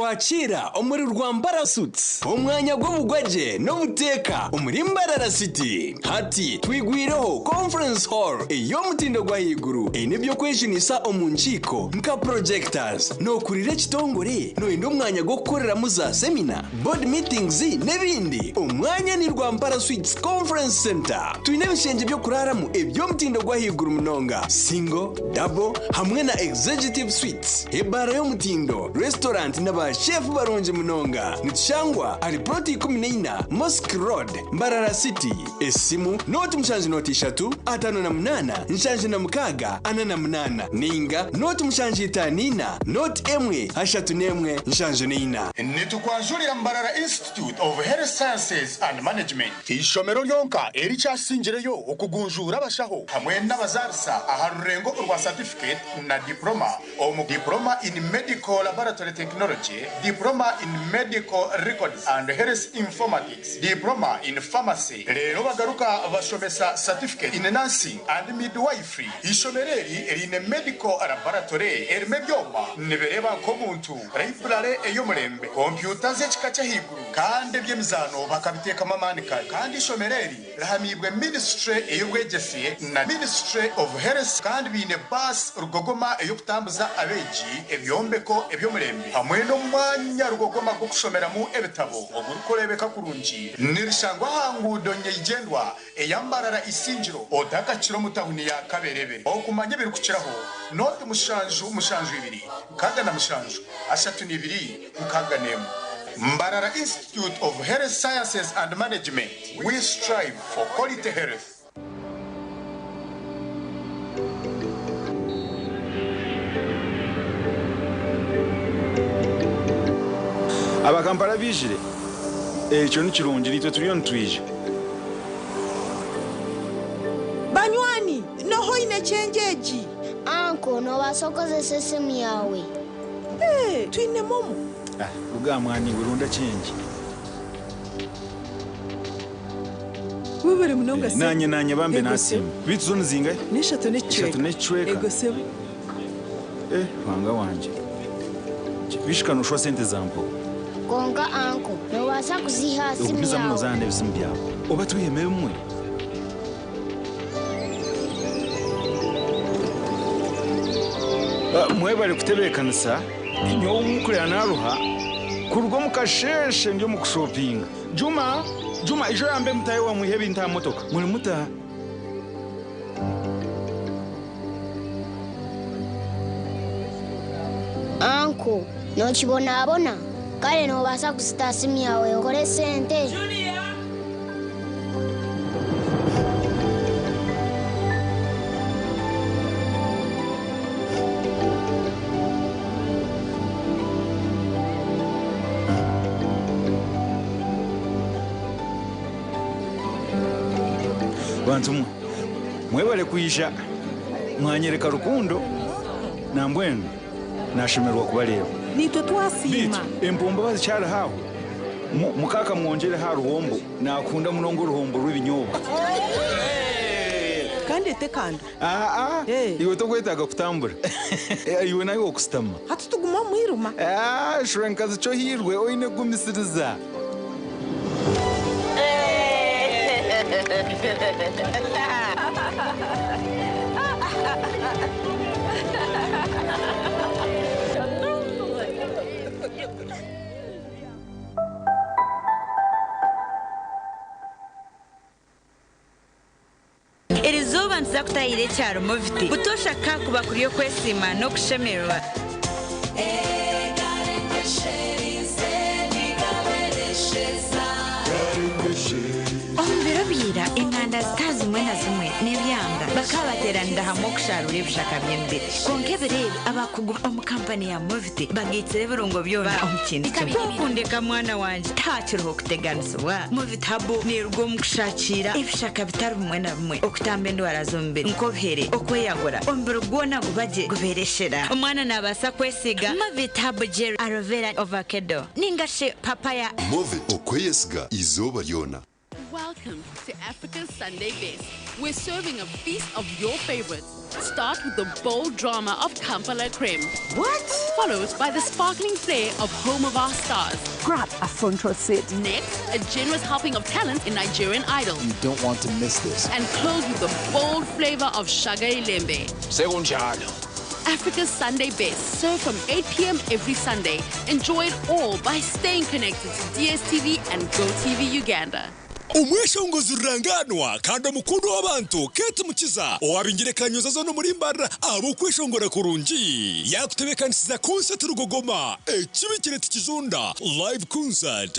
Nitwakiira omuri Rwampara Suites, omwanya gw'obugwagye n'obuteeka omuri Mbarara City. Hati twigwireho Conference Hall ey'omutindo gw'ahaiguru eine eby'okwejunisa omu nkiiko nka projectors. Nookurira ekitongore? Nooyenda omwanya gw'okukoreramu za semina, board meetings n'ebindi? Omwanya ni Rwampara Suites Conference Centre. Twine ebishengye by'okuraaramu eby'omutindo gw'ahaiguru munonga, single, double hamwe na executive suites, ebaara y'omutindo, restaurant na ba chef barungi munonga. Nitushangwa ahari plot 14 Mosque Road, Mbarara City. Esimu, nooti mushanju nooti ishatu, 58, 76, 48 nainga nooti mushanju itaano ina, nooti emwe, 31, 74. Nitukwanjurira Mbarara Institute of Health Sciences and Management, eishomero ryonka erikyasingireyo okugunjuura abashaho hamwe n'abazaarisa aha rurengo orwa satifiketi na diploma omu Diploma in Medical Laboratory Technology, Diploma in Medical Records and Health Informatics, Diploma in Pharmacy reero bagaruka bashomesa Certificate in Nursing and Midwifery. Eishomero eri riine Medical Laboratory erimu ebyoma nibireeba nk'omuntu, Library ey'omurembe, kompyuta z'ekika ky'ahaiguru kandi eby'emizaano bakabiteekamu amaani kare. Kandi eishomero eri rihamiibwe Ministry ey'obwegyese na Ministry of Health kandi baine baasi rugogoma ey'okutambuza abeegi, ebyombeko eby'omurembe hamwe n'omwanya rugogoma gw'okushomeramu ebitabo ogurikureebeka kurungi. Nirishangwa aha nguudo nyeigyendwa eya Mbarara Isingiro otakakira omu tahuni ya Kaberebe. Okumanya ebirikukiraho, nooti mushanju mushanju ibiri 67 32 61. Mbarara Institute of Health Sciences and Management, we strive for quality health. Aba Kampala baijire? Ekyo ni kirungi, naitwe turiyo nitwija. Banywani, noha oine kyengi egi? Anko, noobaasa kukozesa esimu yaawe. Ee, twine momo. Ah, ruga aha mwana iwe, ronda kyengi. Webare munonga sebo. Naanye naanye bambe Ego nasiima. sebo. Beitu zo nizingahi? N'eshatu n'ekicweka. Ishatu n'ekicweka. Ego sebo. Eh, Ruhanga wangye. Bishika nooshwa sente za mpaho. Kwonka anko, noobaasa kuziiha aha simu Ogumizamu yaawe. noozaana n'ebisimu byawe. Oba twihemu ebimwe. Ah, Mwebare kutebeekanisa. Nyowe omu kureba naaruha kuruga omu kasheeshe ndi omu kushopinga. Juma, Juma, ija oyambe mutaahi waawe mwihe ebintu aha motoka. Muri muta? Anko, nookibonabona? Kare noobaasa kuzita aha simu yaawe okore esente. Bantu mwe, mwebare kwija mwanyereka rukundo nambwenu nashemererwa kubareeba. Naitwe twasiima. Beitu empombo bazikyariho aho? Mukaaka mwongyereho aha ruhombo, nakunda munonga oruhombo rw'ebinyobwa. Kandi etekanda. Aa, iwe tokwetaaga kutambura. Iwe nawe okusitama. Hati tuguma omu mwirima. Ah, shwenkazi kyohirwe oine kugumisiriza. Erizooba nituza kutahira ekyaro Moviti. Butoosha kakuba kuri okwesiima n'okushemererwa. Omu biro bya ira, enganda zitari zimwe na zimwe n'ebyanga bakaba bateeranira hamwe okusharura ebishaka by'emibiri. Kwonka ebiro ebi, abakugu omu kampani ya Moviti bagaitsire ebirungo byona omu kintu kimwe. Kwokundeka mwana wangye, tihakiriho kuteganisibwa. Moviti Herbal neeruga omu kushakiira ebishaka bitari bimwe na bimwe okutamba endwara z'omubiri nk'obuhere, okweyagura, omubiri gwona guba gye gubeera eshera. Omwana naabaasa kwesiiga Movit Herbal Gel Aloe Vera Ovakedo ninga shi Papaya. Movit okweyesiga izooba ryona. Welcome to Africa's Sunday Best. We're serving a feast of your favorites. Start with the bold drama of Kampala Creme. What? Followed by the sparkling flair of Home of Our Stars. Grab a front row seat. Next, a generous helping of talent in Nigerian Idol. You don't want to miss this. And close with the bold flavor of Shaga Ilembe. Sekunjalo. Africa's Sunday Best, served from 8 p.m. every Sunday. Enjoy it all by staying connected to DSTV and GoTV Uganda. Omweshongozi ruranganwa kandi omukuru w'abantu Kate Mukiza owabingirekanyoza zo n'omurimbarra ab'okweshongora kurungi yakutebekanisiza concert rugogoma ekibikire tikijunda live concert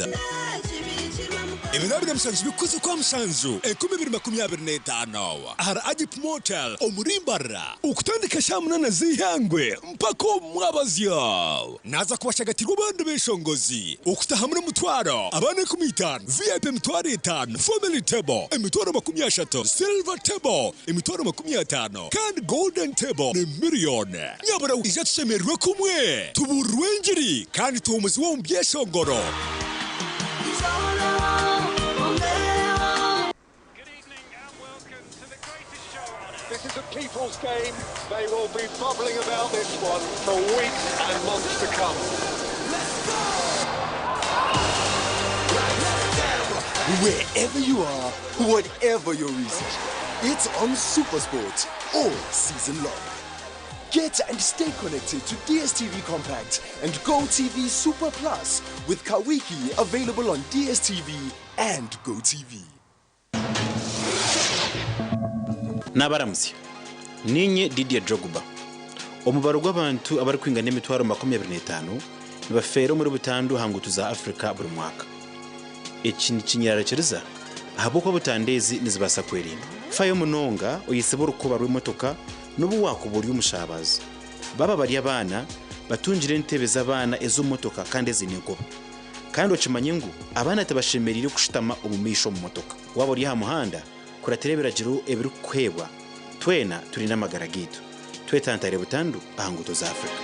ebiro 27 bikuze kwa 7 2025 ahari Agip Motel omurimbarra okutandika sha 8 z'ihangwe mpaka omwabazyo naza kubashagatirwa abandi b'eshongozi okutaha muri mutwaro abana 15 VIP emitwaro 5 family table emitwaro 30 silver table emitwaro 50 kandi golden table ni miliyoni nyabura ija tushemererwe kumwe tuburwe engiri kandi tuhumuziwe omu byeshongoro. This is a people's game. They will be bubbling about this one for weeks and months to come. Wherever you are, whatever your reason, it's on SuperSport all season long. Get and stay connected to DSTV Compact and GoTV Super Plus with Kawiki available on DSTV and GoTV. N'abaramutsya ninye Didier Drogba. Omubaro gw'abantu abarikwingana emitwaro 25 nibafeera omuri butandu aha nguuto za Afrika buri mwaka. Eki nikinyerarikiriza ahabw'okuba butandezi nizibaasa kwerinda. Fayo munonga oyisibe orukoba rw'emotoka n'obu wakuba ori omushabazi. Baba bari abaana batungire entebe z'abaana ez'omu motoka kandi eziine enkoba. Kandi okimanye ngu abaana tibashemereire kushutama omu maisho omu motoka. Waaba ori aha muhanda kuratira ebiragiro ebirikukuheebwa. Twena turinde amagara gaitu. Twetantare butandu aha nguuto za Afrika.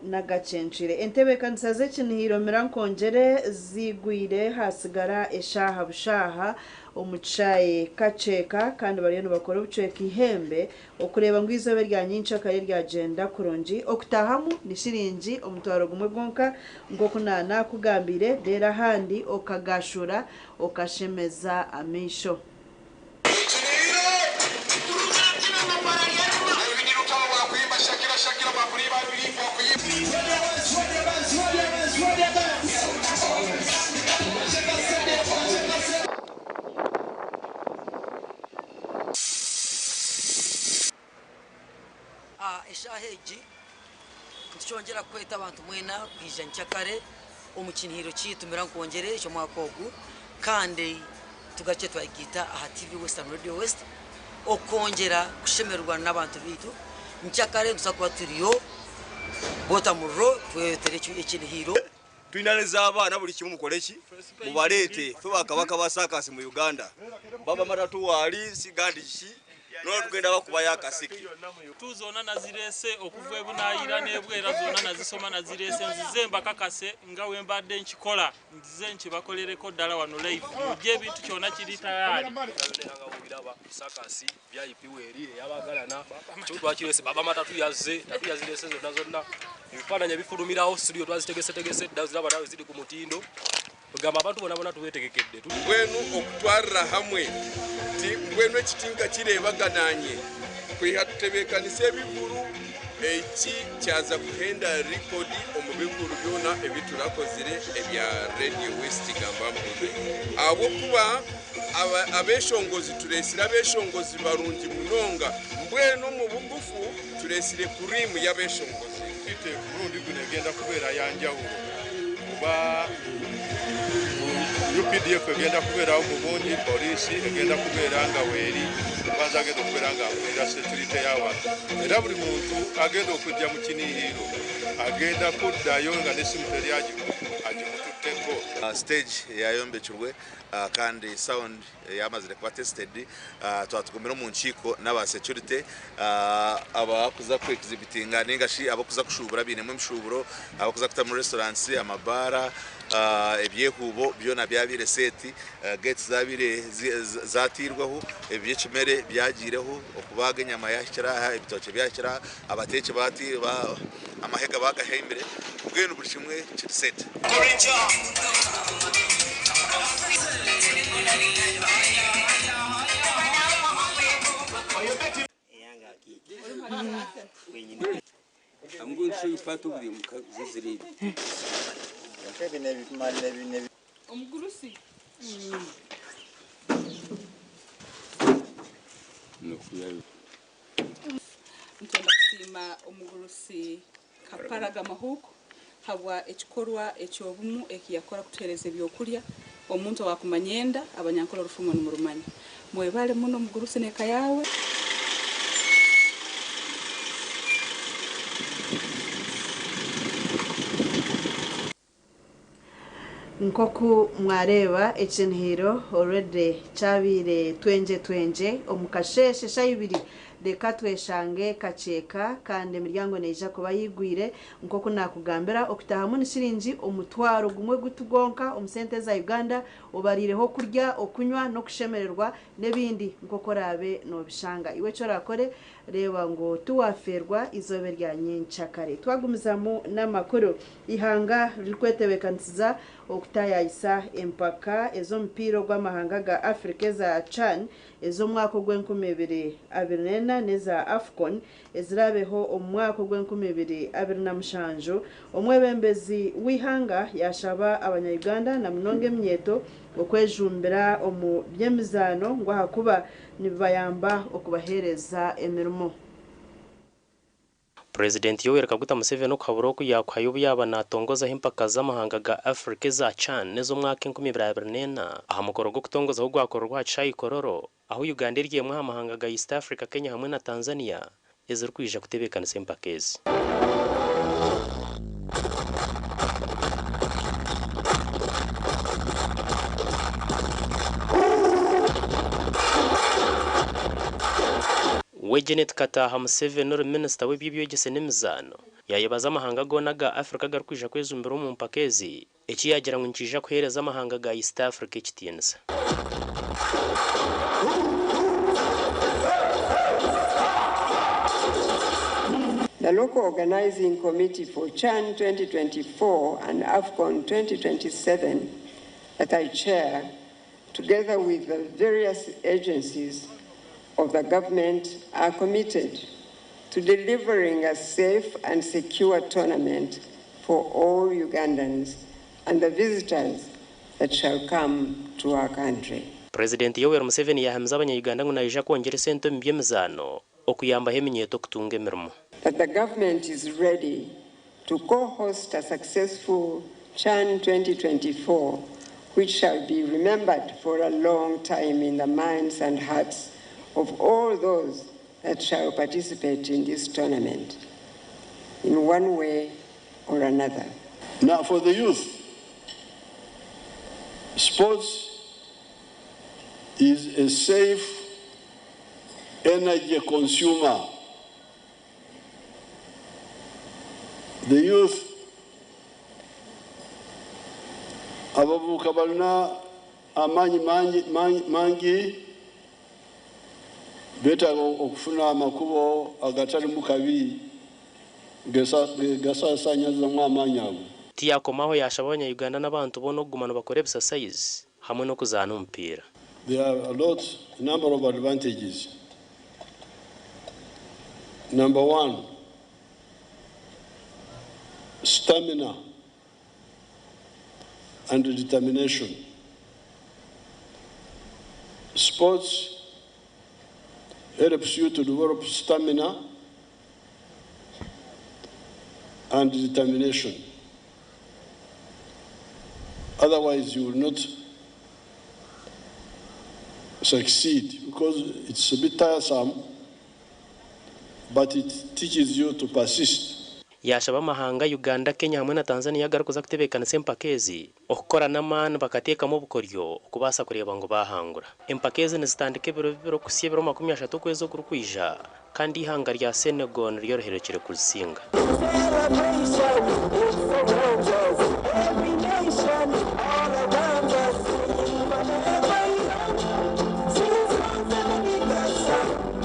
Nagacencire entebeekanisa z'ekinihiro mirankongyere zigwire hasigara eshaha bushaha omu kishayi kaceeka kandi bariyo nibakora obucweka ihembe okureeba ngu izooba rya nyincakare ryagenda kurungi. Okutahamu ni shiringi 10,000 gwonka nk'oku naakugambire reero ahandi okagashura okashemeza amaisho. Eshaha egi nitukyongera kweta abantu mwena kwija nkyakare omu kinihiro kiitu mirankwongyere eky'omwaka ogu kandi tugace twagita aha TV Western Radio West okwongera kushemererwa n'abantu biitu. Nkyakare nituza kuba turiyo bota muriro twetere ekinihiro. Twinaniza abaana buli kimu mukole ki mubaleete fe bakabaka ba saakasi mu Uganda baba matatu waali sigandi ki. Noba tugenda bakubayo akasiki. Tu zona nazirese okuva ebunayira n'ebwera zona nazisoma nazirese nzize mbakakase nga we mbadde nkikola nzize nkibakolereko ddala wano live mujje ebintu kyonna kiri tayari. Sakasi VIP weri eyabagalana twakirese baba matatu yazze tatu yazirese zonna zonna ebifaananyi ebifulumirawo studio twazitegesetegese dda ziraba nawe ziri ku mutindo kugamba abantu bona bona tubeetegekedde. Mbwenu okutwarira hamwe ti mbwenu ekitinka kireebagananye kwiha tutebeekanisa ebivuru eki kyaza kuhenda rekodi omu bivuru byona ebiturakozire ebya Radio West gamba mpurire ahabwokuba abeshongozi turesire abeshongozi barungi munonga mbwenu omu bugufu turesire kurimu y'abeshongozi. Murundi guno egenda kubeera yanjawulo kuba UPDF egenda kubeerawo mu bungi, poliisi egenda kubeera nga weeri kwanza agenda okubeera nga akulira security y'abantu era buli muntu agenda okujja mu kinihiiro agenda kuddayo nga n'essimu teri agimututteko. Stage yayombekirwe kandi sound yamazire kuba tested, twatugumira omu nkiiko n'aba security, abakuza ku exhibitinga ningashi abakuza kushubura biinemu emishuburo, abakuza kuta mu restaurants, amabaara, ebyehubo byona byabiire seti, gates zabiire zatiirweho, ebyekimere byagiireho, okubaga enyama yahikire aha, ebitookye byahikire aha, abateeki amahega bagahembire, mbwenu buri kimwe kiri seti. I'm going to show you part of the ziziri. Omugurusi. Ntwenda kusiima omugurusi Kaparaga Mahuku habwa ekikorwa ekyobumu ekiyakora kutuhereza ebyokurya omuntu wakumanyenda abanyankole orufumo nimurumanya mwebale muno omugurusi n'eka yawe. Nkoku mwareba ekinihiro already kyabire twenje twenje omu kasheshe shayibiri reka tweshange kakyeka kandi emiryango neija kuba yigwire nkoku nakugambira okutahamu ni shiringi omutwaro gumwe gutugonka omu sente za Uganda obarireho kurya okunywa n'okushemererwa n'ebindi nkoko orabe nobishanga iwe ekyo orakore reba ngu tuwaferwa izobe rya nyenkyakare. Twagumizamu n'amakuru ihanga ririkwetebeekanisiza okutayayisa empaka ez'omupiira ogw'amahanga ga Africa eza CHAN ez'omwaka ogw'enkumi ibiri abiri n'ena n'eza AFCON ezirabeho omu mwaka ogw'enkumi ibiri abiri na mushanju. Omwebembezi w'ihanga yashaba abanya-Uganda na munonga eminyeeto okwejumbira omu by'emizaano ngu ahakuba nibibayamba okubaheereza emirimo. President Yoweri Kaguta Museveni okuhabura oku yakuhayo obu yaaba naatongozaho empaka z'amahanga ga Africa eza CHAN n'ez'omwaka 2024 aha mukoro gw'okutongozaho gwakorerwa aha kishaayi Kololo ahu Uganda eri emwe aha mahanga ga East Africa, Kenya hamwe na Tanzania ezirikwija kutebeekanisa empaka ezi. We Janet Kataha Museveni ori minisita w'eby'ebyegyese n'emizaano yayebaza amahanga goona ga Africa garikwija kwejumbira omu mpaka ezi eki yagira ngu nikiija kuheereza amahanga ga East Africa ekitiinisa. The local organizing committee for CHAN 2024 and AFCON 2027 that I chair, together with the various agencies of the government, are committed to delivering a safe and secure tournament for all Ugandans and the visitors that shall come to our country. President Yoweri Museveni yahamiza abanya-Uganda ngu naija kwongyera esente omu by'emizaano okuyambaho eminyeeto okutunga emirimo. That the government is ready to co-host a successful CHAN 2024, which shall be remembered for a long time in the minds and hearts of all those that shall participate in this tournament, in one way or another. Now for the youth, sports is a safe, energy consumer. The youth abavubuka balina amaanyi mangi, mangi, mangi beetaaga okufuna amakubo agatalimu kabi gasaasaanyizamu amaanyi ago. Tiyakomaho yashaba abanya-Uganda n'abantu boona okuguma nibakora ebisasayizi hamwe n'okuzaana omupiira. There are a number of advantages. Number one, stamina and determination. Sports helps you to develop stamina and determination. Otherwise, you will not succeed because it's a bit tiresome, but it teaches you to persist. Yashaba amahanga Uganda, Kenya hamwe na Tanzania agarikuza kutebeekanisa empaka ezi okukora n'amaani bakateekamu obukoryo okubaasa kureeba ngu bahangura. Empaka ezi nizitandika ebiro bibiri okuhitsya ebiro 30 okwezi okurikwija kandi eihanga rya Senegal niryo riherekire kuzisinga.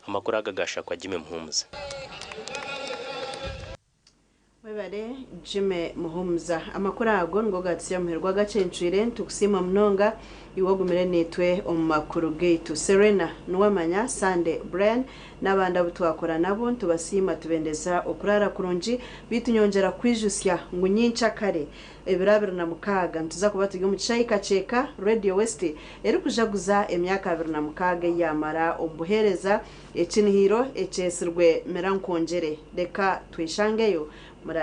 Amakuru aga gashakwa Jimmy Muhumuza. Webale Jimmy Muhumuza. Amakuru ago nigo gatusya muherwa gacencwire. Nitukusiima munonga iwe ogumire nitwe omu makuru gaitu. Serena Nuwamanya, Sande Brian n'abandi abu twakora nabo, ntubasiima, tubendeza okurara kurungi. Bitu nyongera kwijusya ngu nyinca kare ebiro 26 nituza kuba turi omu kishaayi Kakyeka, Radio West erikujaguza emyaka 26 eyamara omu buheereza, ekinihiro ekyesirwe Mirankwongyere. Reka tweshangeyo.